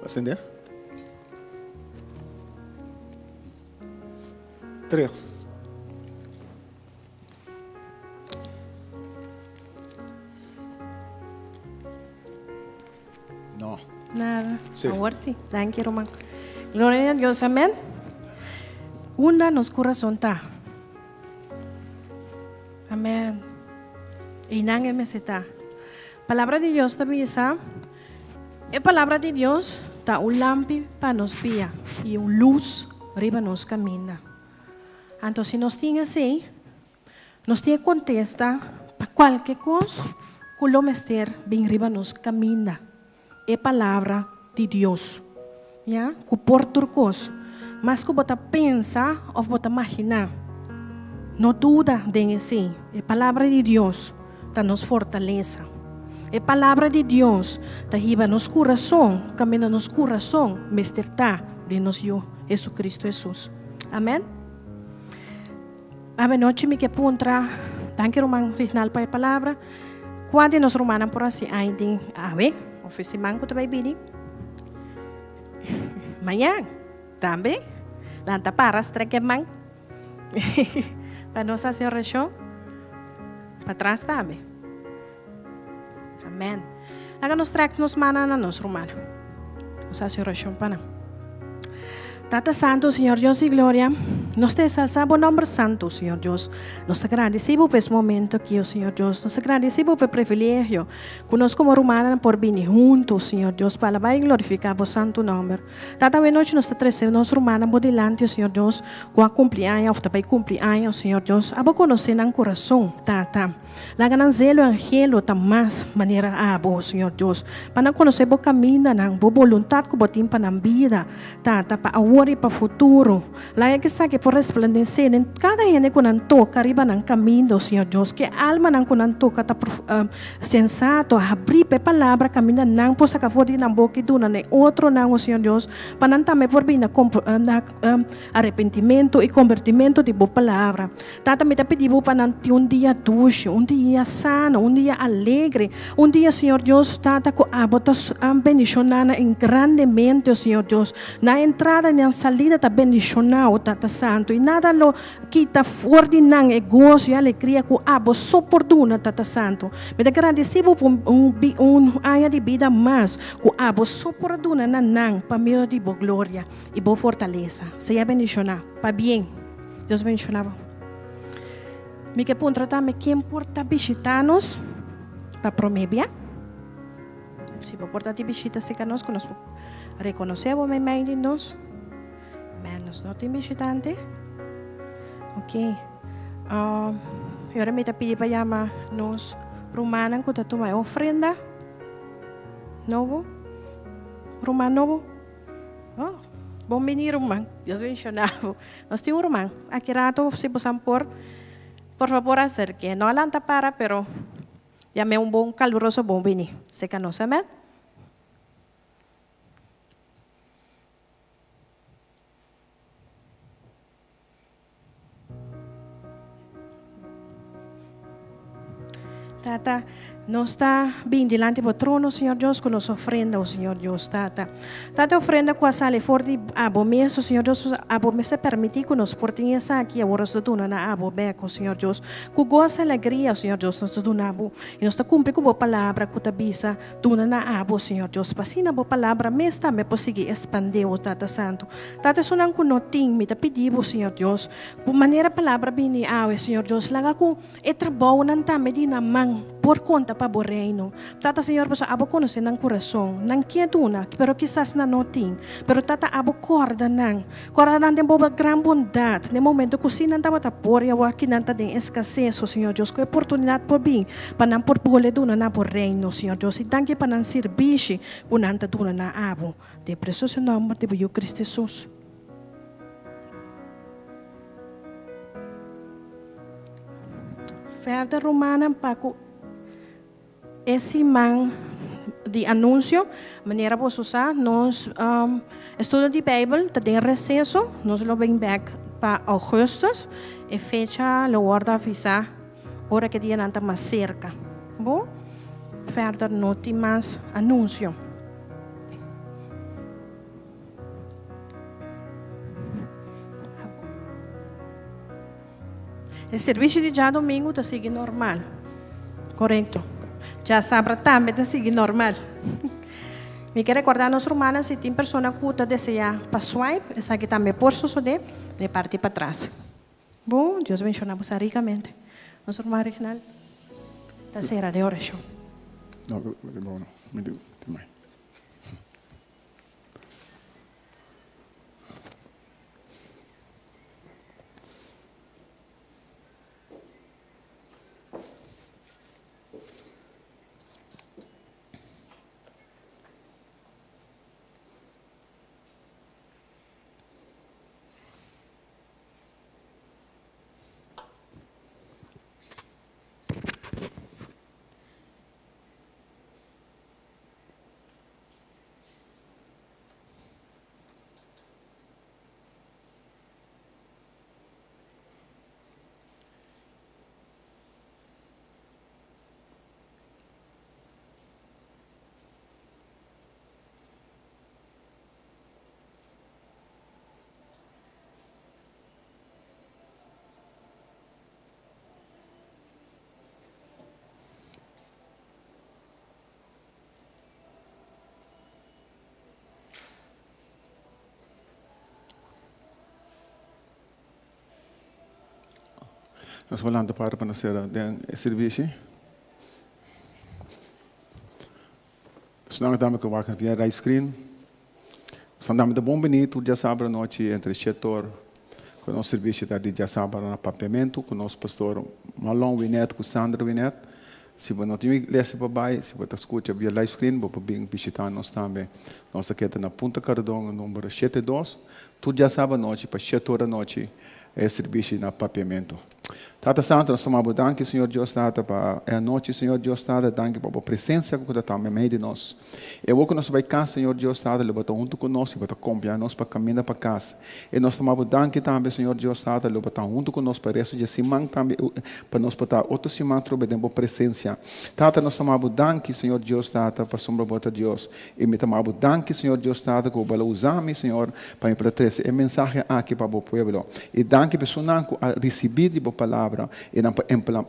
Acender. Tres. No. Nada. Sí. Awor sí. Danki, ruman. Gloria a Dios. Amén. Unda nos corazón ta? Amén. Einan e mester ta. Palabra di Dios ta bisa, e palabra di Dios ta un lampi pa nos pia i un lus riba nos kaminda. Anto si nos tin esei, Nos tin e kontesta pa kualke kos ku lo mester bin riba nos kaminda, e Palabra di Dios, ya, ku por tur kos, mas ku bo ta pensa òf bo ta maginá. No duda den esei, e Palabra di Dios ta nos fortalesa. E Palabra di Dios ta hiba nos kurason kaminda nos kurason mester ta den nos Yu, Jesucristo Hesus. Amèn. Avenochi mi ke puntra, danki ruman Rignal pa e palabra, kua di nos rumannan por hasi ai den awe of e siman ku ta bai bini? Mañan tambe lanta para strek e man pa nos hasi orashon patras tambe. Amen. Laga nos trek nos mannan na nos rumannan. Nos hasi orashon pa nan. Tata Santu, Señor Dios di gloria, nos ta exalsa bo nomber santu, Señor Dios. Nos ta gradisi bo pa es momento aki, o Señor Dios. Nos ta gradisi bo pa e privilegio ku nos komo rumannan por bini huntu, Señor Dios, pa alaba i glorifiká bo santu nomber. Tata, awe nochi nos ta trese nos rumannan bo dilanti, o Señor Dios, ku a kumpli aña òf ta bai kumpli aña, o Señor Dios. Abo konosé nan kurason, Tata. Laga nan zelo i anhelo ta mas manera abo, Señor Dios, pa nan konosé bo kamindanan, bo boluntat ku bo tin pa nan bida, Tata, pa awor i pa futuro. Laga esaki por resplandesé den kada hende ku nan toka riba nan kaminda, o Señor Dios. Ku e almanan ku nan toka ta sensato, habrí pa e palabra kaminda nan por saka for di nan boka i duna na e otronan, o Señor Dios, pa nan tambe por bini na arepentimentu i kombertimentu di bo palabra. Tata, mi ta pidi Bo pa nan tin un dia dushi, un dia sano, un dia alegre, un dia, Señor Dios, Tata, ku Abo ta bendishoná nan en grandemente, o Señor Dios. Nan entrada i nan salida ta bendishoná, o Tata Santu, i nada lo kita for di nan e goso i alegria ku Abo so por duna, Tata Santu. Mi ta gradisí Bo pa un aña di bida mas ku Abo so por a duna na nan pa medio di Bo gloria i Bo fortalesa. Sea bendishoná. Pabien. Dios bendiciona bo. Mi ke puntra tambe ken por ta bishita nos pa prome bia. Si bo por ta di bishita cerca nos ku nos por reconoce bo meimei di nos. Men nos no tin bishitante. Ok. Um, y ora mi ta pidi pa yama nos rumannan ku ta tuma e ofrenda nobo. Ruman nobo. Oh, bon bini ruman. Dios bendiciona bo. Nos tin un ruman. Aki rato si bosan por, por fabor acerke. No a lanta para, pero yam'e un bon caluroso bon bini cerca nos. Amen. Tata, Nos ta bin dilanti bo trono, Señor Dios, ku nos ofrenda, o Señor Dios, Tata. Tata, ofrenda ku a sali for di abo mes, o Señor Dios, abo mes a permití ku nos por tin esaki, awor nos ta duna na abo bek, o Señor Dios. Ku goso i alegria, o Señor Dios, nos ta duna bo, i nos ta kumpli ku bo palabra ku ta bisa, Duna na abo, Señor Dios, pa asina bo palabra mes tambe por sigui espandé, o Tata Santu. Tata, esunnan ku no tin, mi ta pidi bo, Señor Dios, ku manera palabra bini awe, Señor Dios, laga ku E trabounan tambe di nan man por konta pa bo Reino. Tata Señor, pasobra abo konosé nan kurason. Nan ke duna, pero kisas nan no tin. Pero Tata, abo kòrda nan. Kòrda nan den bo gran bondat, den momento ku si nan tabata por i awor ki nan ta den eskases, o Señor Dios, ku e oportunidat por bin pa nan por bole duna na bo Reino, Señor Dios. I danki pa nan sirbishi ku nan ta duna na abo. Den e presioso nòmber di bo Yu Cristo Hesus. Verder rumannan pa ku e siman di anunsio, manera boso sa nos estudio di Beibel ta den reseso, nos lo bin bek pa augustus, e fecha lo wòrdu avisá ora ku e dianan ta mas serka. Bo? Verder no tin mas anunsio. E servisio di djadomingu ta sigui normal. Korekto. Djasabra tambe ta sigui normal. Mi ke rekordá nos rumannan si tin persona ku ta deseá pa swipe, esaki tambe por sosodé den e parti patras. Bon, Dios benshoná bo sa rikamente. Nos ruman Reginald ta sera den orashon. No, no, mi di, di mai. Nos por lanta para pa nos sera den e sirbishi. Esnan tambe ku wak via live screen. Esnan tambe ta bon bini tur djasabra anochi entre shete or ku nos sirbishi ta di djasabra na Papiamentu ku nos pastor Marlon Winet ku Sandra Winet. Si bo no tin un iglesia pa bai, si bo ta skucha via live screen bo por bin bishita nos tambe. Nos ta keda na Punta Cardon number shete dos tur djasabra anochi pa shete or anochi e sirbishi na Papiamentu. Tata Santu, nos tuma bo danki, Señor Dios Tata, pa e anochi, Señor Dios Tata, danki pa bo presencia cu ta ta meimei di nos. E awor cu nos ta bai cas, Señor Dios Tata, lo bo ta hunto cu nos y bo ta compia nos pa caminda pa cas. E nos tuma bo danki tambe, Señor Dios Tata, lo bo ta hunto cu nos pa e resto dje siman tambe, pa nos por ta otro siman trobe den bo presencia. Tata, nos tuma bo danki, Señor Dios Tata, pasobra bo ta Dios. I mi ta maba bo danki, Señor Dios Tata, ku bo a usa mi, Señor, pa mi por a trese e mensahe aki pa bo pueblo. I danki pa esunnan ku a risibí di bo palabra i nan por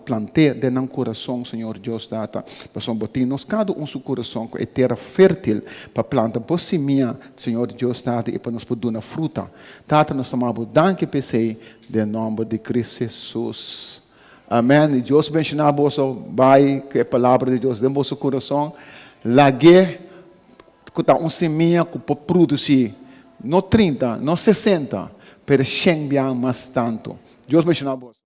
plant'é den nan kurason, Señor Dios Tata, pasobra bo tin nos kada un su kurason ku e tera fértil pa planta bo simia, Señor Dios Tata, i pa nos por duna fruta. Tata, nos ta maba bo danki pa esei, den nòmber di Cristo Hesus. Amen. I Dios benshoná boso. Bai ku e palabra di Dios den boso kurason. Lag'é ku ta un simia ku por produsí no 30, no 60, pero shen biaha mas tantu. Dios benshoná boso.